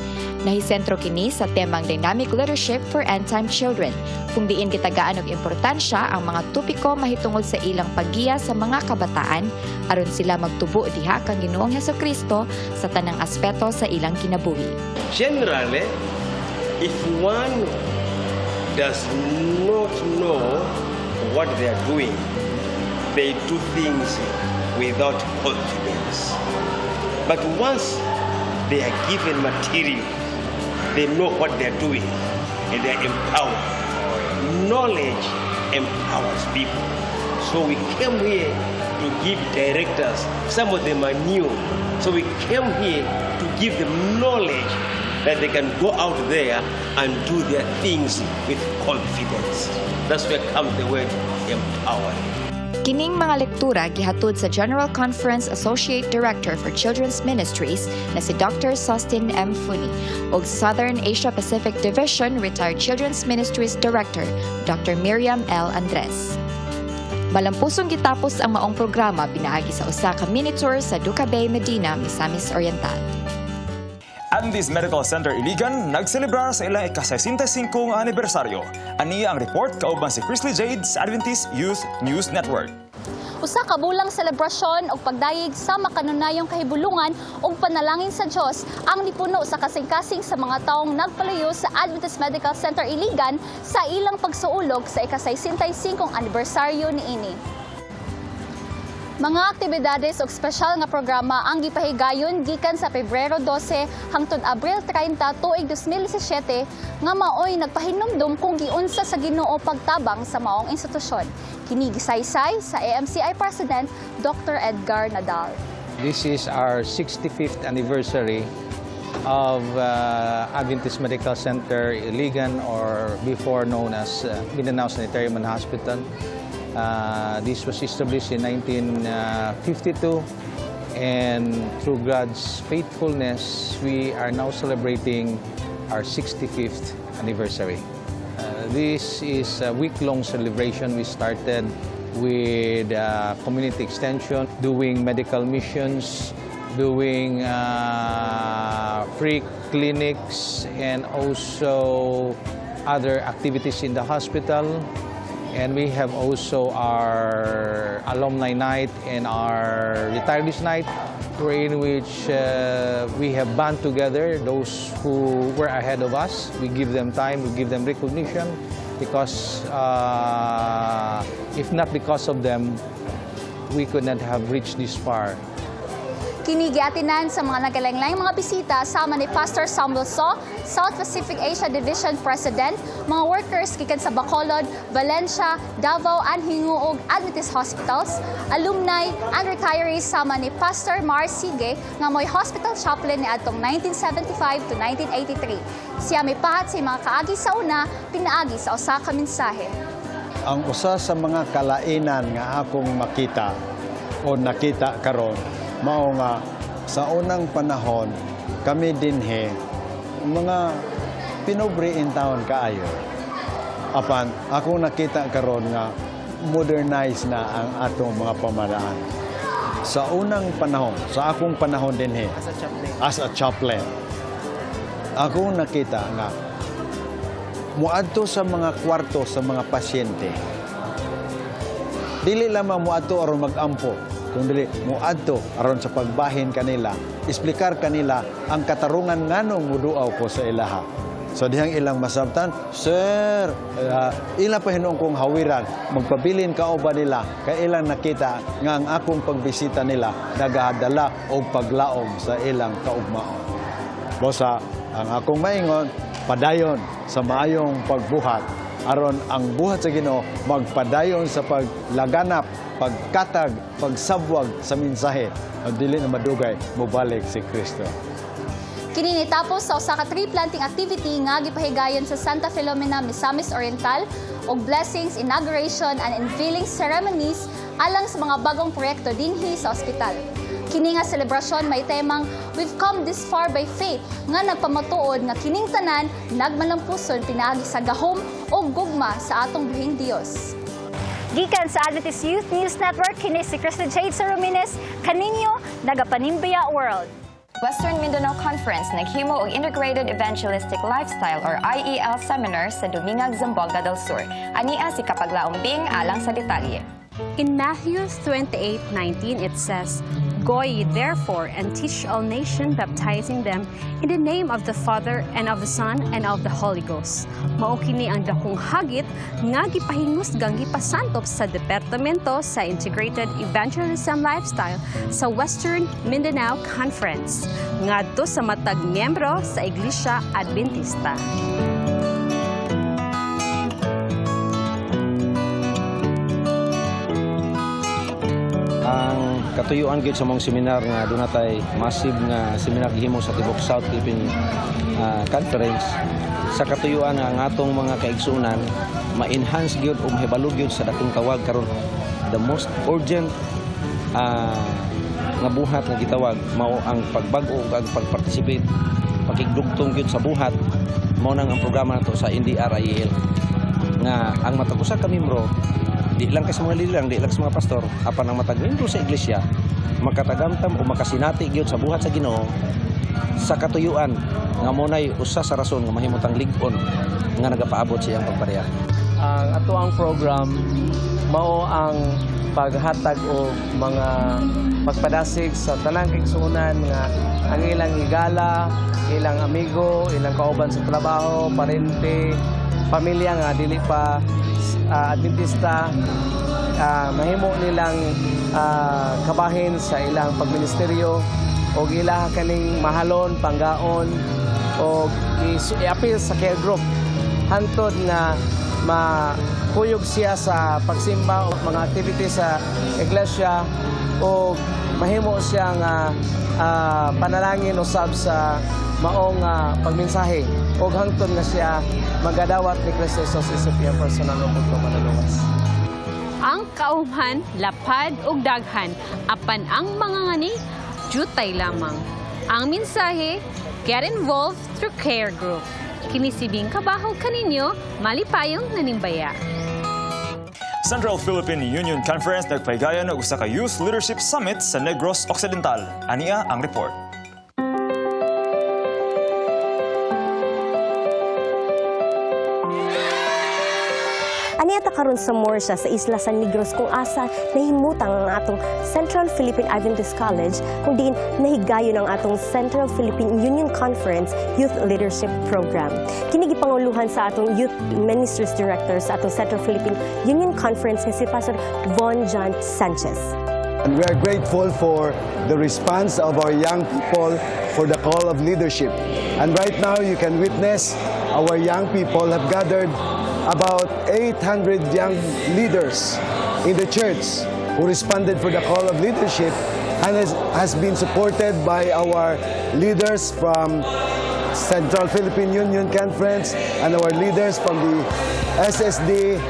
Nahisentro kini sa temang Dynamic Leadership for End-Time Children, kung diin gitagaan og importansya ang mga topiko mahitungod sa ilang paggiya sa mga kabataan aron sila magtubo diha kang Ginoong Hesukristo sa tanang aspeto sa ilang kinabuhi. Generally, if one does not know what they are doing, they do things without confidence. But once they are given material, they know what they are doing and they are empowered. Knowledge empowers people. So we came here to give directors, some of them are new. So we came here to give them knowledge that they can go out there and do their things with confidence. That's where comes the word empowering. Kining mga lektura gihatod sa General Conference Associate Director for Children's Ministries na si Dr. Sustin M. Funi ug Southern Asia Pacific Division Retired Children's Ministries Director Dr. Miriam L. Andres. Malampusong gitapos ang maong programa pinaagi sa usa ka mini tour sa Duca Bay, Medina, Misamis Oriental. Adventist Medical Center Iligan nagselebrar sa ilang ika-65 anibersaryo. Aniya ang report kauban si Chrisley Jade sa Adventist Youth News Network. Usa ka bulang selebrasyon og pagdayeg sa makanunayong kahibulungan ug panalangin sa Dios ang nipuno sa kasing-kasing sa mga taong nagpalayo sa Adventist Medical Center Iligan sa ilang pagsuulog sa ika-65 anibersaryo niini. Mga aktibidades ug espesyal nga programa ang gipahigayon gikan sa Pebrero 12 hangtod Abril 30 tuig 2017 nga maoy nagpahinumdum kung giunsa sa Ginoo pagtabang sa maong institusyon. Kini gisaysay sa AMCI President Dr. Edgar Nadal. This is our 65th anniversary of Adventist Medical Center Iligan, or before known as Mindanao Sanitarium and Hospital. This was established in 1952, and through God's faithfulness, we are now celebrating our 65th anniversary. This is a week-long celebration. We started with community extension, doing medical missions, doing free clinics, and also other activities in the hospital. And we have also our alumni night and our retirees night, in which we have band together those who were ahead of us. We give them time, we give them recognition, because if not because of them, we could not have reached this far. Kini giatinan sa mga nagkalain-laing mga bisita sama ni Pastor Samuel So, South Pacific Asia Division President, mga workers gikan sa Bacolod, Valencia, Davao and Gingoog Adventist Hospitals, alumni and retirees sama ni Pastor Mar Sige nga mo'y hospital chaplain niadtong 1975 to 1983. Siya mipahat sa mga kaagi sa una, pinaagi sa usa ka mensahe. Ang usa sa mga kalainan nga akong makita o nakita karon mao nga sa unang panahon kami dinhi mga pinobre in town kaayo. Apan akong nakita karon nga modernize na ang atong mga pamalaan. Sa unang panahon, sa akong panahon dinhi as a chaplain. As a chaplain, akong nakita nga muadto sa mga kwarto sa mga pasyente. Dili lamang muadto aron mag-ampo, kung dili muadto aron sa pagbahin kanila, esplikar kanila ang katarungan nganong muduaw ko sa ilaha. So dihang ilang masabtan, "Sir, ila pa hinuon kong hawiran, magpabilin ka ba nila," kay ilang nakita nga ang akong pagbisita nila nagahadala og paglaom sa ilang kaugmaon. Bosa, ang akong maingon, padayon sa maayong pagbuhat aron ang buhat sa Ginoo magpadayon sa paglaganap, pagkatag, pagsabwag sa mensahe. Ang dili na madugay mobalik si Kristo. Kini nitapos sa usa ka tree planting activity nga gipahigayon sa Santa Filomena, Misamis Oriental ug blessings, inauguration and unveiling ceremonies alang sa mga bagong proyekto dinhi sa ospital. Kini nga selebrasyon may temang "We've Come This Far by Faith" nga nagpamatuod nga kining tanan nagmalampuson pinaagi sa gahom ug gugma sa atong buhing Dios. Gikan sa Adventist Youth News Network, kini si Krista Jade Sarumines, kaninyo nagapanimbaya world. Western Mindanao Conference naghimo og Integrated Evangelistic Lifestyle or IEL Seminar sa Dumingag, Zamboanga del Sur. Ania si Kapaglaom Bing alang sa detalye. In Matthew 28:19 it says, "Go ye therefore and teach all nations, baptizing them in the name of the Father and of the Son and of the Holy Ghost." Mao kini ang dakong hagit nga gipahingusgang gipasantop sa Departamento sa Integrated Evangelism Lifestyle sa Western Mindanao Conference ngadto sa matag miyembro sa Iglesia Adventista. Ang katuyuan gyud sa mong seminar nga doon natay massive nga seminar gihimo sa tibok South Philippine Conference sa katuyuan nga ang atong mga kaigsuonan ma-enhance gyud o mahibalo gyud sa dakong tawag karon, the most urgent nga buhat nga gitawag mao ang pagbag-o ug ang pag-participate, pakigdugtong gyud sa buhat. Mao nang ang programa nato sa NDRIL nga ang matag usa ka membro, di lang kay sa mga lilang, di lang sa mga pastor, apan ang matag membro sa iglesia makatagamtam o makasinati gyud sa buhat sa Ginoo. Sa katuyuan nga mao nay usa sa rason nga mahimutang lig-on nga nagapaabot sa iyang pagpareha. Ang atoang program mao ang paghatag og mga pagpadasig sa tanang kaigsuonan nga ang ilang higala, ilang amigo, ilang kauban sa trabaho, parente, pamilya nga dili pa Adventista, mahimo nilang kabahin sa ilang pagministeryo o ila kaning mahalon, panggaon o i-appeal sa care group hantod nga makuyog siya sa pagsimba o mga activities sa iglesia o mahimo siya nga panalangin usab sa maong pagmensahe o hangtod nga siya magadawat ni Kristo Jesus isip iyang personal ug manluluwas. Ang kaumhan, lapad ug daghan, apan ang mga ngani, jutay lamang. Ang mensahe, get involved through care group. Kini si Bing Kabahog kaninyo, malipayong nanimbaya. Central Philippine Union Conference nagpahigayon og usa ka Youth Leadership Summit sa Negros Occidental. Ania ang report. Aniya ta karon sa Murcia sa isla sa Negros kung asa nahimutang ang atong Central Philippine Adventist College kung diin nahigayon ang atong Central Philippine Union Conference Youth Leadership Program. Kini gipanguluhan sa atong Youth Ministries Director sa atong Central Philippine Union Conference nga si Pastor Von John Sanchez. And we are grateful for the response of our young people for the call of leadership. And right now, you can witness our young people have gathered about 800 young leaders in the church who responded for the call of leadership and has been supported by our leaders from Central Philippine Union Conference and our leaders from the SSD.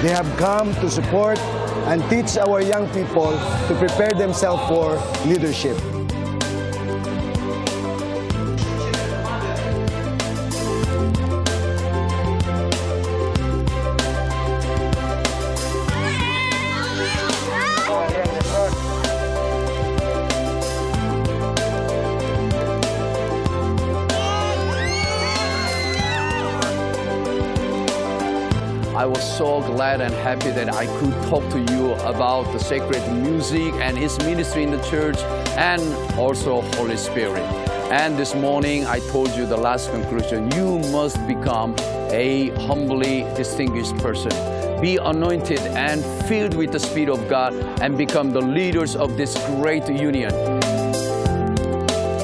They have come to support and teach our young people to prepare themselves for leadership. I was so glad and happy that I could talk to you about the sacred music and its ministry in the church and also Holy Spirit. And this morning I told you the last conclusion. You must become a humbly distinguished person. Be anointed and filled with the Spirit of God and become the leaders of this great union.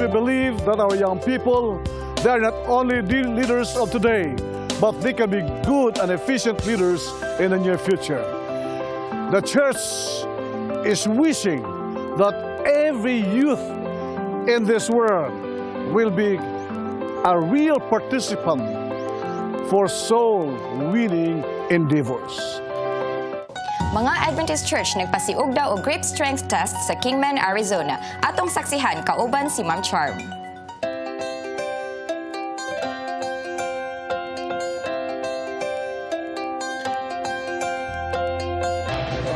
We believe that our young people, they are not only the leaders of today, but they can be good and efficient leaders in the near future. The church is wishing that every youth in this world will be a real participant for soul winning endeavors. Mga Adventist Church nagpasiugda og grip strength test sa Kingman, Arizona. Atong saksihan kauban si Ma'am Charm.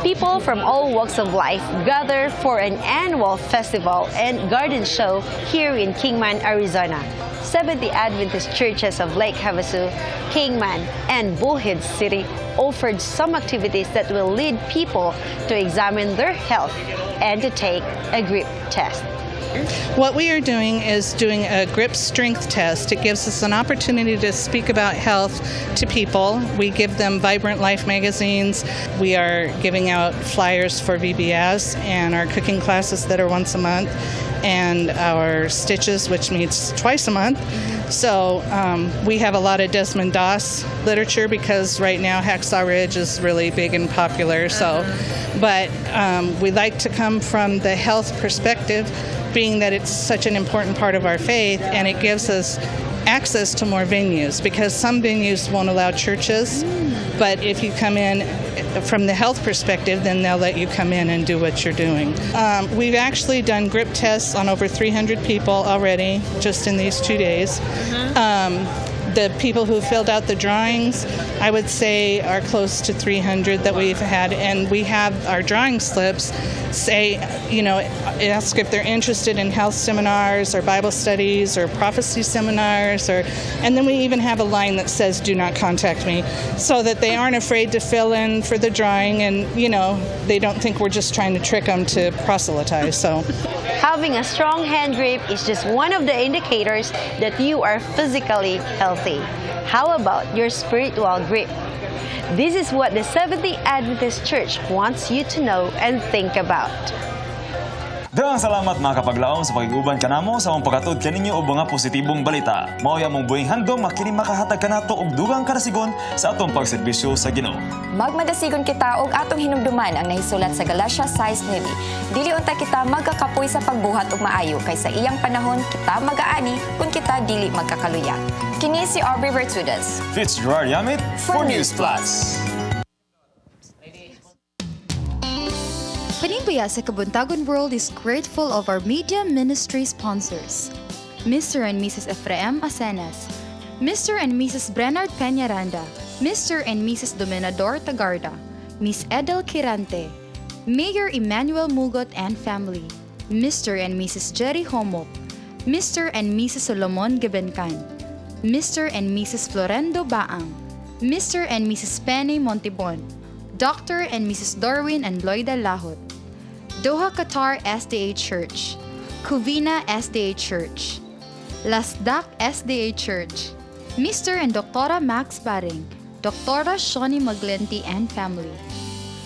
People from all walks of life gather for an annual festival and garden show here in Kingman, Arizona. 70 Adventist churches of Lake Havasu, Kingman, and Bullhead City offered some activities that will lead people to examine their health and to take a grip test. What we are doing is doing a grip strength test. It gives us an opportunity to speak about health to people. We give them Vibrant Life magazines. We are giving out flyers for VBS and our cooking classes that are once a month and our stitches, which meets twice a month. So we have a lot of Desmond Doss literature because right now Hacksaw Ridge is really big and popular. So, but we like to come from the health perspective, being that it's such an important part of our faith, and it gives us access to more venues because some venues won't allow churches, but if you come in from the health perspective, then they'll let you come in and do what you're doing. We've actually done grip tests on over 300 people already just in these 2 days. The people who filled out the drawings, I would say, are close to 300 that we've had, and we have our drawing slips say, ask if they're interested in health seminars or Bible studies or prophecy seminars, or, and then we even have a line that says, "Do not contact me," so that they aren't afraid to fill in for the drawing, and they don't think we're just trying to trick them to proselytize. So. Having a strong hand grip is just one of the indicators that you are physically healthy. How about your spiritual grip? This is what the Seventh-day Adventist Church wants you to know and think about. Daghang salamat, mga kapaglaom, sa pakig-uban kanamo sa among paghatod kaninyo og mga positibong balita. Mao among buhing handom nga kini makahatag kanato og dugang kadasigon sa atong pagserbisyo sa Ginoo. Magmadasigon kita og atong hinumduman ang nahisulat sa Galatia 6:9. Dili unta kita magkakapoy sa pagbuhat og maayo kay sa iyang panahon kita magaani kung kita dili magkakaluya. Kini si Aubrey Vertudes. Fitzgerald Yamit for News Plus. Panimbaya sa Kabuntagon World is grateful of our media ministry sponsors: Mr. and Mrs. Ephraim Asenas, Mr. and Mrs. Bernard Peñaranda, Mr. and Mrs. Dominador Tagarda, Miss Edel Quirante, Mayor Emmanuel Mugot and family, Mr. and Mrs. Jerry Homok, Mr. and Mrs. Solomon Gebencan, Mr. and Mrs. Florendo Baang, Mr. and Mrs. Penny Montibon, Dr. and Mrs. Darwin and Loida Lahot, Doha Qatar SDA Church, Covina SDA Church, Lasdak SDA Church, Mr. and Dr. Max Baring, Dr. Shawnee Maglenti and family,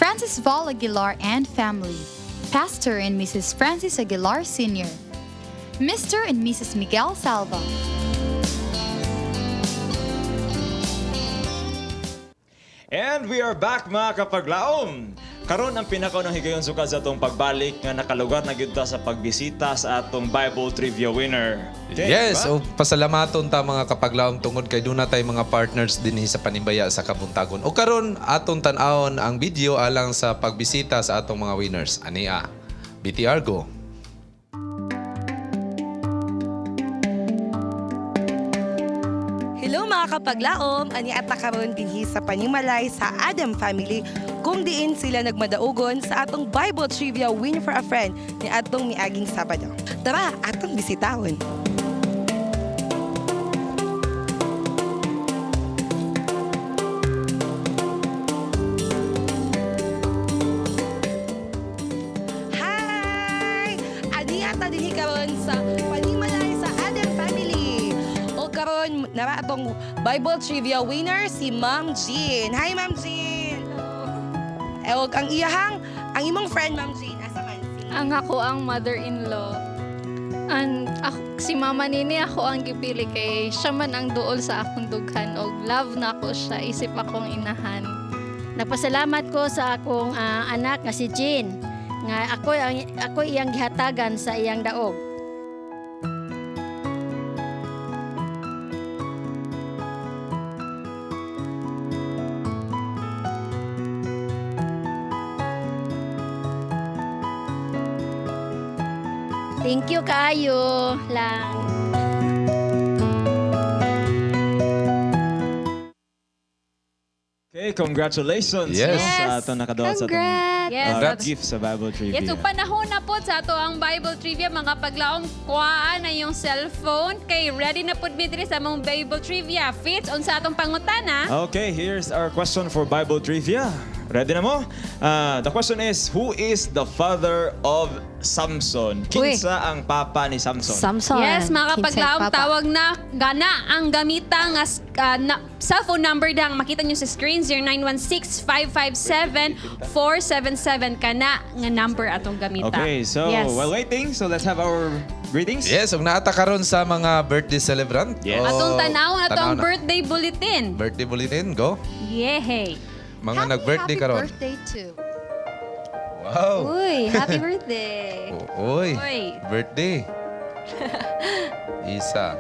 Francis Val Aguilar and family, Pastor and Mrs. Francis Aguilar Sr., Mr. and Mrs. Miguel Salva. And we are back, mga kapaglaom! Karon ang pinakaunang higayon sukad sa atong pagbalik nga nakalugar na gyud ta sa pagbisita sa atong Bible Trivia winner. Okay, Yes, diba? o pasalamaton ta, mga kapaglaom, tungod kay duna tay mga partners dinhi sa Panimbaya sa Kabuntagon. O karon atong tan-awon ang video alang sa pagbisita sa atong mga winners. Ania, BTR go. Hello, mga kapaglaom! Ani at karon dinhi sa Panimalay sa Adam family kung diin sila nagmadaugon sa atong Bible Trivia Win for a Friend ni atong miaging Sabado. Tara, atong bisitahon. Hi! Ani ata dinhi karon sa Panimalay sa Adam family. O karon nara atong Bible Trivia winner si Ma'am Jean. Hi, Ma'am Jean. Eh, og ang iyahang ang imong friend, Ma'am Jean, asa man? Ang ako ang mother-in-law. And ako, si mama nini ako ang gipili kay siya man ang duol sa akong dughan og love na ako siya isip akong inahan. Nagpasalamat ko sa akong anak nga si Jean nga ako iyang gihatagan sa iyang daog. Thank you kaayo lang. Okay, congratulations Yes. no, sa atong nakadawat sa atong Congrats. Yes, gift sa Bible Trivia. Yes, so panahon na po sa ato ang Bible Trivia, mga paglaom, kuhaan na yung cellphone kay ready na pud mi diri sa among Bible Trivia. Fits unsa atong pangutana? Okay, here's our question for Bible Trivia. Ready na mo? The question is, who is the father of Samson? Uy. Kinsa ang papa ni Samson? Yes, mga kapaglaom, tawag na gana ang gamita nga cellphone number dang makita nyo sa screen, 0916-557-477 kana nga number atong gamita. Okay, so while waiting, so let's have our greetings. Yes, ug naata karon sa mga birthday celebrant. Yes. Atong tanaw na tanaw atong na. birthday bulletin. Birthday bulletin, go. Yehey. Mga nag-birthday Happy karon. birthday to. Wow. Uy, happy birthday! Uy, Uy. birthday. Isa.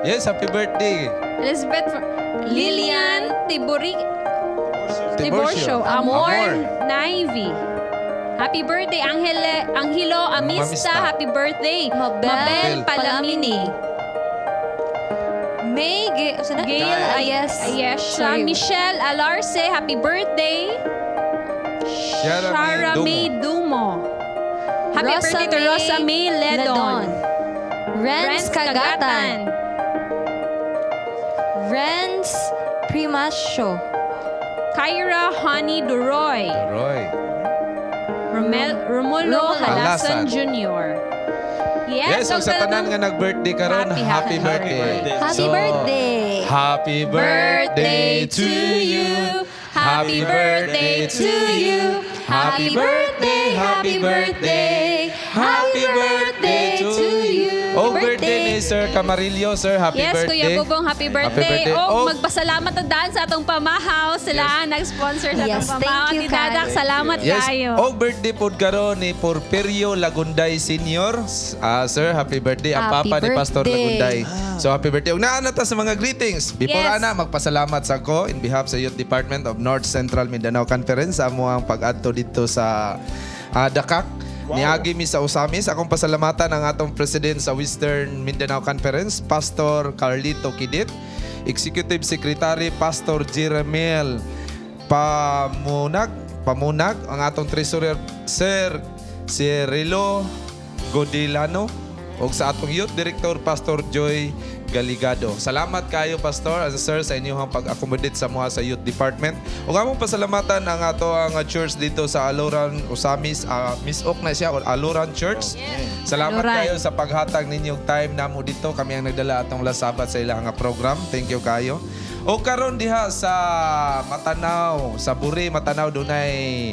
Yes, happy birthday. Elizabeth Lilian Tiburi Tiburcio. Tiburcio. Amor, Amor. Nivy. Happy birthday, Angele, Angelo Amista. Mamista. Happy birthday. Mabel Palamini. May na? Gail Ayes. Ayesha. Sorry. Michelle Alarce, happy birthday. Shara Shara May May Dumo. Happy Rosa birthday to May Rosa May Ledon. Ledon. Renz Kagatan. Renz Primasio. Kyra Honey Duroy. Roy. Romulo Romulo. Halasan Halasan. Jr. Yes, Yes, so og sa tanan talagang nga nag-birthday karon, happy birthday. Happy So, birthday. Happy birthday to you. Happy birthday to you. Happy birthday, happy birthday. Happy birthday to you. Oh, birthday ni Sir Camarillo, sir. Happy Yes, birthday. Kuya Bubong, happy birthday. Happy birthday. Oh, Oh. magpasalamat na daan sa atong pamahaw. Sila ang nag-sponsor sa atong Yes, thank pamahaw. you, Ate Dadak, Kat. salamat Yes. kayo. Oh, birthday pod karon ni Porfirio Lagunday Sr. Ah, sir, happy birthday. Ang Happy papa ni Pastor birthday. Lagunday. So, happy birthday. Ug naa na ta sa mga greetings. Before ana, magpasalamat sa ko in behalf sa Youth Department of North Central Mindanao Conference sa amuang pag-adto dito sa Dakak. Niagi mi sa Osamis. Akong pasalamatan ang atong president sa Western Mindanao Conference, Pastor Carlito Kidit, Executive Secretary Pastor Jeremiel Pamunag, ang atong treasurer Sir Cirilo Godilano ug sa atong youth director Pastor Joy Galigado. Salamat kayo Pastor and Sir sa inyong pag-accommodate sa mga sa youth department. Ug among pasalamatan ang ato ang church dito sa Aluran Osamis, Miss Ok na siya or Aluran Church. Salamat Aluran. kayo sa paghatag ninyong time namo dito. Kami ang nagdala atong last Sabbath sa ilang nga program. Thank you kayo. O karon diha sa Matanao, sa Buri Matanao dunay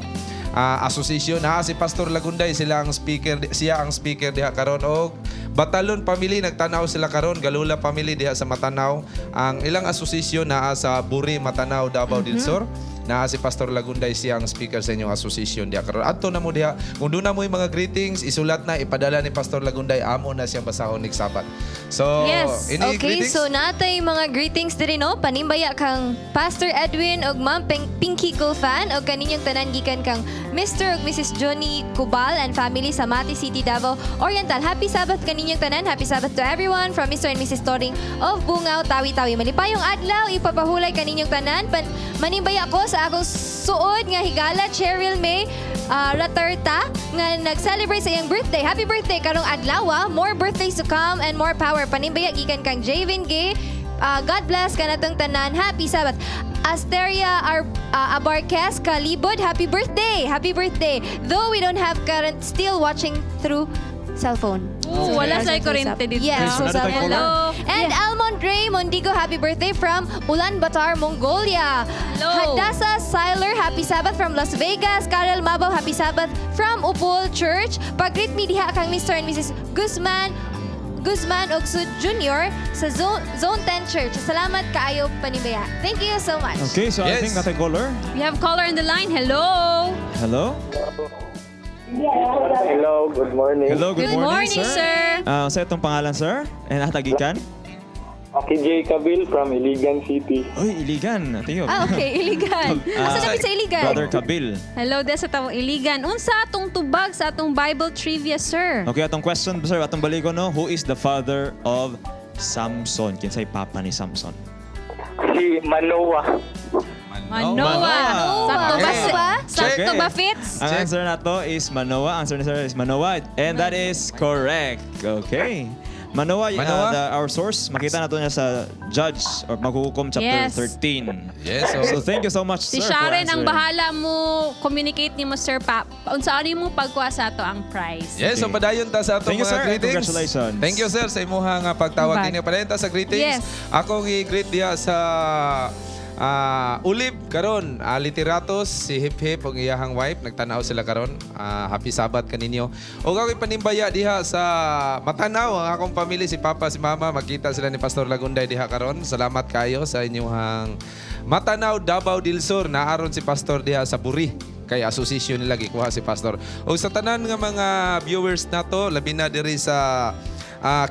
association na si Pastor Lagunday sila ang speaker, siya ang speaker diha karon. Og Batalon family nagtanaw sila karon, Galula family diha sa Matanao. Ang ilang association naa sa Buri Matanao, Davao del Sur. Naa si Pastor Lagunday, siya ang speaker sa inyong association diha karon. Adto na mo diha. Kung doon na mo yung mga greetings, isulat na, ipadala ni Pastor Lagunday, amo na siyang basahon next Sabat. So, any Okay, greetings? so natay mga greetings diri no. Panimbaya kang Pastor Edwin og Ma'am Pinky Gulfan og kaninyong tanan gikan kang Mr. ug Mrs. Johnny Cubal and family sa Mati City, Davao Oriental. Happy Sabbath kaninyong tanan. Happy Sabbath to everyone from Mr. and Mrs. Toring of Bungao, Tawi-Tawi. Malipayong adlaw ipapahulay kaninyong tanan. Manimbaya ko sa akong suod nga higala Cheryl May Ratarta nga nag-celebrate sa iyang birthday. Happy birthday karong adlaw. More birthdays to come and more power. Panimbaya gikan kang Javin Gay. God bless kanatong tanan. Happy Sabbath. Asteria Abarquez Kalibod, happy birthday. Happy birthday. Though we don't have current, still watching through cellphone. Ooh, wala sa kuryente dito. Yes, so Wala na tayo cellphone. Hello. And Almond Ray Mondigo, happy birthday from Ulaanbaatar, Mongolia. Hello. Hadassah Seiler, happy Sabbath from Las Vegas. Karel Mabaw, happy Sabbath from Upol Church. Pag-greet me diha kang Mr. and Mrs. Guzman Ogsud Jr. sa Zone 10 Church. Salamat kaayo panimbaya. Thank you so much. Okay, so I think natay caller. We have caller on the line. Hello. Hello? Hello, good morning. Hello, good, Good morning, sir. Sa itong pangalan, sir? And atagikan? Okay, J. Kabil from Iligan City. Uy, Iligan. Tiyo. Ah, okay. Iligan. Asa dapit sa Iligan? Brother Kabil. Hello des sa tawong Iligan. Unsa atong tubag sa atong Bible trivia, sir? Okay, atong question, sir, atong baliko, no? Who is the father of Samson? Kinsay papa ni Samson? Si Manoah. Manoa. Sakto ba? Okay. Sakto Okay. ba, Fitz? Ang answer na to is Manoa. Answer ni sir is Manoa. And that is correct. Okay. Manoa, Manoa? our source, makita na to niya sa Judge or Maghuhukom chapter 13. Yes, so thank you so much, Si sir, for Sharon ang answering. bahala mo communicate nimo sir pa. Unsa ano mo pagkuha sa ato ang prize. Yes, so padayon ta sa atong Thank you, mga sir. greetings. Congratulations. Thank you, sir, sa imuha nga pagtawag Bye. ninyo. Padayon ta sa greetings. Yes. Akong i-greet diha sa Ulib karon, Literatos, si Hip Hip ug iyahang wife nagtan-aw sila karon. Happy Sabbath kaninyo. Ug ako'y panimbaya diha sa Matanaw ang akong pamilya si Papa si Mama magkita sila ni Pastor Lagunday diha karon. Salamat kayo sa inyong Matanaw Davao del Sur naaron si Pastor diha sa Buri kay association nila gikuha si Pastor. O sa tanan nga mga viewers nato labi na diri sa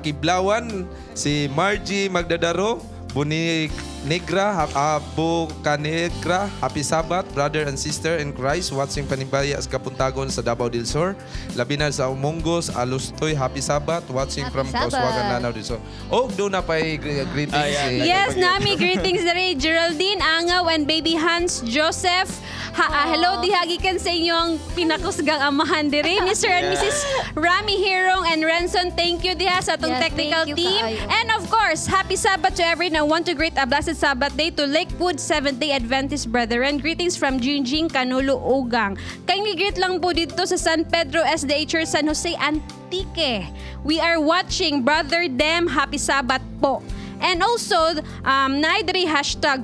Kiblawan si Margie Magdadaro, Buni Negra, Abu Kanegra, Happy Sabbath, brother and sister in Christ, watching Panimbaya sa Kabuntagon sa Davao del Sur. Labi na sa Umongos, Alustoy, Happy Sabbath, watching Happy from Sabbath. Kauswagan, Lanao del Sur. Oh, doon na pa'y greetings. Ayan. Eh. Yes, nami greetings diri Geraldine Angaw and baby Hans Joseph. Ha, hello diha gikan sa inyong pinakusgang amahan diri, Mr. and Mrs. Rami Hirong and Renson. Thank you diha sa atong Yes, technical thank you team. kaayo. And of course, happy Sabbath to everyone. I want to greet a blessed Sabbath day to Lakewood Seventh-day Adventist Brethren. Greetings from Jingjing Canulo Ugang. Kindly greet lang po dito sa San Pedro SDA Church San Jose Antique. We are watching Brother Dem. Happy Sabbath po. And also, naay diri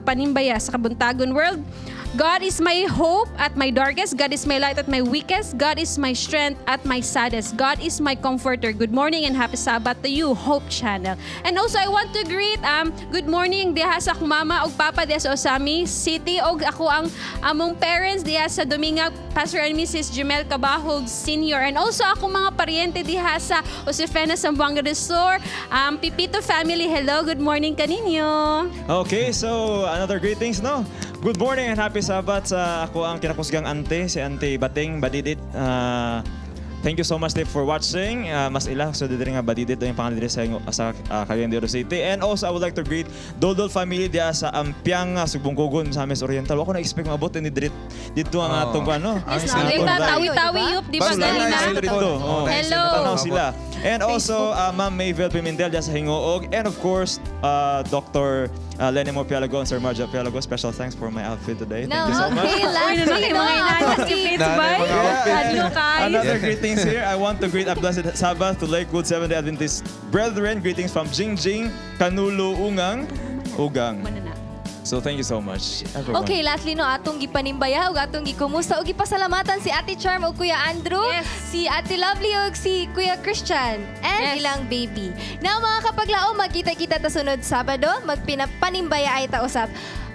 #PanimbayaSaKabuntagonWorld. God is my hope at my darkest. God is my light at my weakest. God is my strength at my saddest. God is my comforter. Good morning and happy Sabbath to you, Hope Channel. And also, I want to greet, good morning diha sa akong mama ug papa diha sa Ozamiz City og ako ang among parents diha sa Dumingag, Pastor and Mrs. Jumel Cabahug Sr. And also, akong mga paryente diha sa Josefina, Zamboanga del Sur, Pipito family, hello, good morning kaninyo. Okay, so another greetings, no? Good morning and happy Sabbath sa ako ang kinakusgang ante, si Ante Bating Badidit. Thank you so much, Dave, for watching. Mas ila so diri nga Badidit yung pangalan diri sa Cagayan de Oro City. And also I would like to greet Doldol family diya sa Ampiang, Sugbongcogon, Misamis Oriental. Wa ko na expect maabot ni diri dito ang Oh. atong ano. Ang Ang sila Di ba, atong Tawi-tawi yup, di ba Basta ganina? na sila dito. Oh. Hello. Tanaw sila. And also, Ma'am Mayvel Pimentel diya sa Gingoog. And of course, Dr. Lenny Mo Pialago and Sir Marja Pialago. Special thanks for my outfit today. Thank you so much. Okay, Uy, lastly, nanay, no, mga inanas si si Fitz, Nanay, bay. mga outfit. Ano, guys? Another greetings here. I want to greet a blessed Sabbath to Lakewood Seventh-day Adventist Brethren. Greetings from Jingjing, Canulo, Ungang, Ugang. So thank you so much, everyone. Okay, lastly no, atong gipanimbaya ug atong gikumusta ug gipasalamatan si Ate Charm ug Kuya Andrew, si Ate Lovely ug si Kuya Christian and ilang baby. Now mga kapaglaom, magkita-kita ta sunod Sabado, magpinapanimbaya ay ta usab.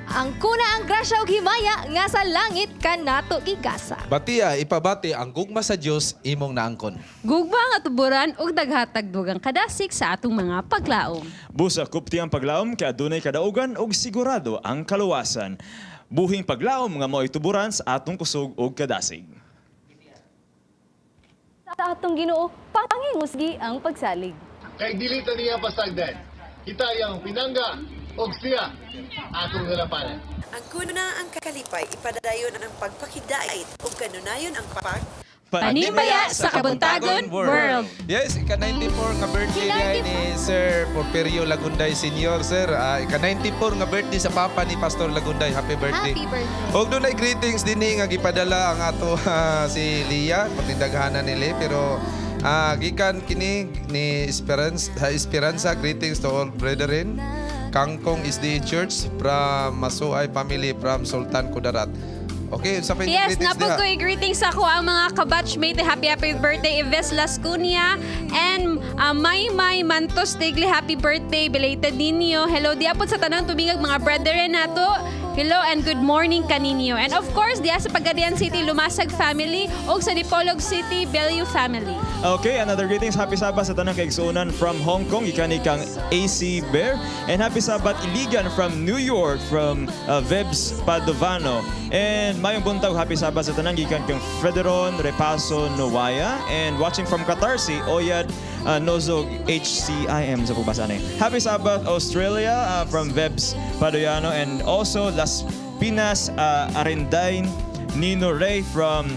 Ang kuna ang grasya ug himaya nga sa langit kanato gigasa. Batiya, ipabati ang gugma sa Dios imong naangkon. Gugma nga tuburan ug daghatag dugang kadasig sa atong mga paglaom. Busa kupti ang paglaom kay adunay kadaugan ug sigurado ang kaluwasan. Buhing paglaom nga mao'y tuburan sa atong kusog ug kadasig. Sa atong Ginoo, pangingusgi ang pagsalig. Kay dili ta niya pasagdan. Kita iyang pinangga og siya atong nalapanan. Ang kuna ang kalipay, ipadayon ang pagpakidait ug kanunayon ang pag Panimbaya sa Kabuntagon World. Yes, ika-94 nga birthday niya ni Sir Porfirio Lagunday Sr. Sir, ika-94 nga birthday sa papa ni Pastor Lagunday. Happy birthday. Happy birthday. Og dunay greetings dinhi nga gipadala ang ato si Lia, patindaghanan nila pero gikan kini ni Esperanza, Esperanza, greetings to all brethren. Kangkong SDA Church from Masuay family from Sultan Kudarat. Okay, sa pa yung Yes, greetings napod diha? ko greetings ako ang mga kabatchmate. Happy happy birthday, Ives Lascunia and May May Mantos Tigli. Happy birthday, belated ninyo. Hello, diha pod sa tanang tubingag mga brethren nato. Hello and good morning kaninyo. And of course, diha sa Pagadian City, Lumasag family ug sa Dipolog City, Bellew family. Okay, another greetings. Happy Sabbath sa tanang kaigsuonan from Hong Kong, gikan ni kang AC Bear. And happy Sabbath Iligan from New York from Vebs Padovano. And mayong buntag, happy Sabbath sa tanang gikan kang Frederon Repaso Nowaya. And watching from Qatar si Oyad Nozog HCIM sa pagbasa na. Happy Sabbath Australia from Vebs Padoyano and also Las Pinas Arendain Nino Ray from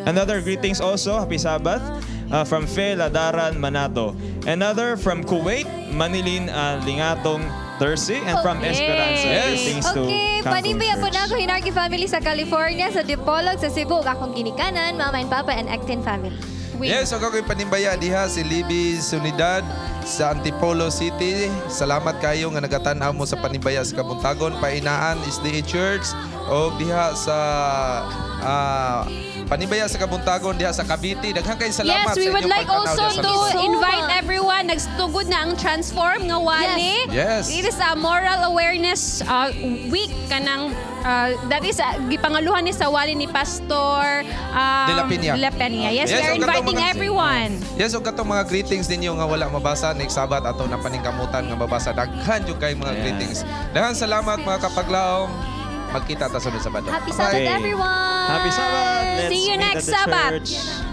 another greetings also, happy Sabbath from Fe Ladaran Manato. Another from Kuwait, Manilin Lingatong Tersi and from Esperanza. Greetings to Okay, Cancun panimbaya po Church. na ako Hinarki family sa California, sa Dipolog, sa Cebu, ug akong ginikanan, mama and papa and Actin family. Yes, so ako'y panimbaya diha si Libby Sunidad sa Antipolo City. Salamat kayo nga nagatan-aw mo sa panimbaya sa Kabuntagon, Painaan SDA Church o diha sa Panibaya sa Kabuntagon diha sa Cavite. Daghan kay salamat Yes, we sa would inyong like pagtanaw also diha sa to Luzon. invite everyone. Nagtugod na ang Transform nga wali. Yes. It is a moral awareness week kanang that is gipangaluhan ni sa wali ni Pastor De La Peña. De La Peña. Yes, we Yes, are ug katong inviting everyone. Yes, ug katong mga greetings ninyo nga wala mabasa next Sabat ato na paningkamutan nga mabasa. Daghan jud kay mga greetings. Daghan salamat, mga kapaglaom. Magkita ta sunod Sabado. Happy Sabbath, Okay. everyone! Happy Sabbath! Let's See you meet next at the Sabbath. church.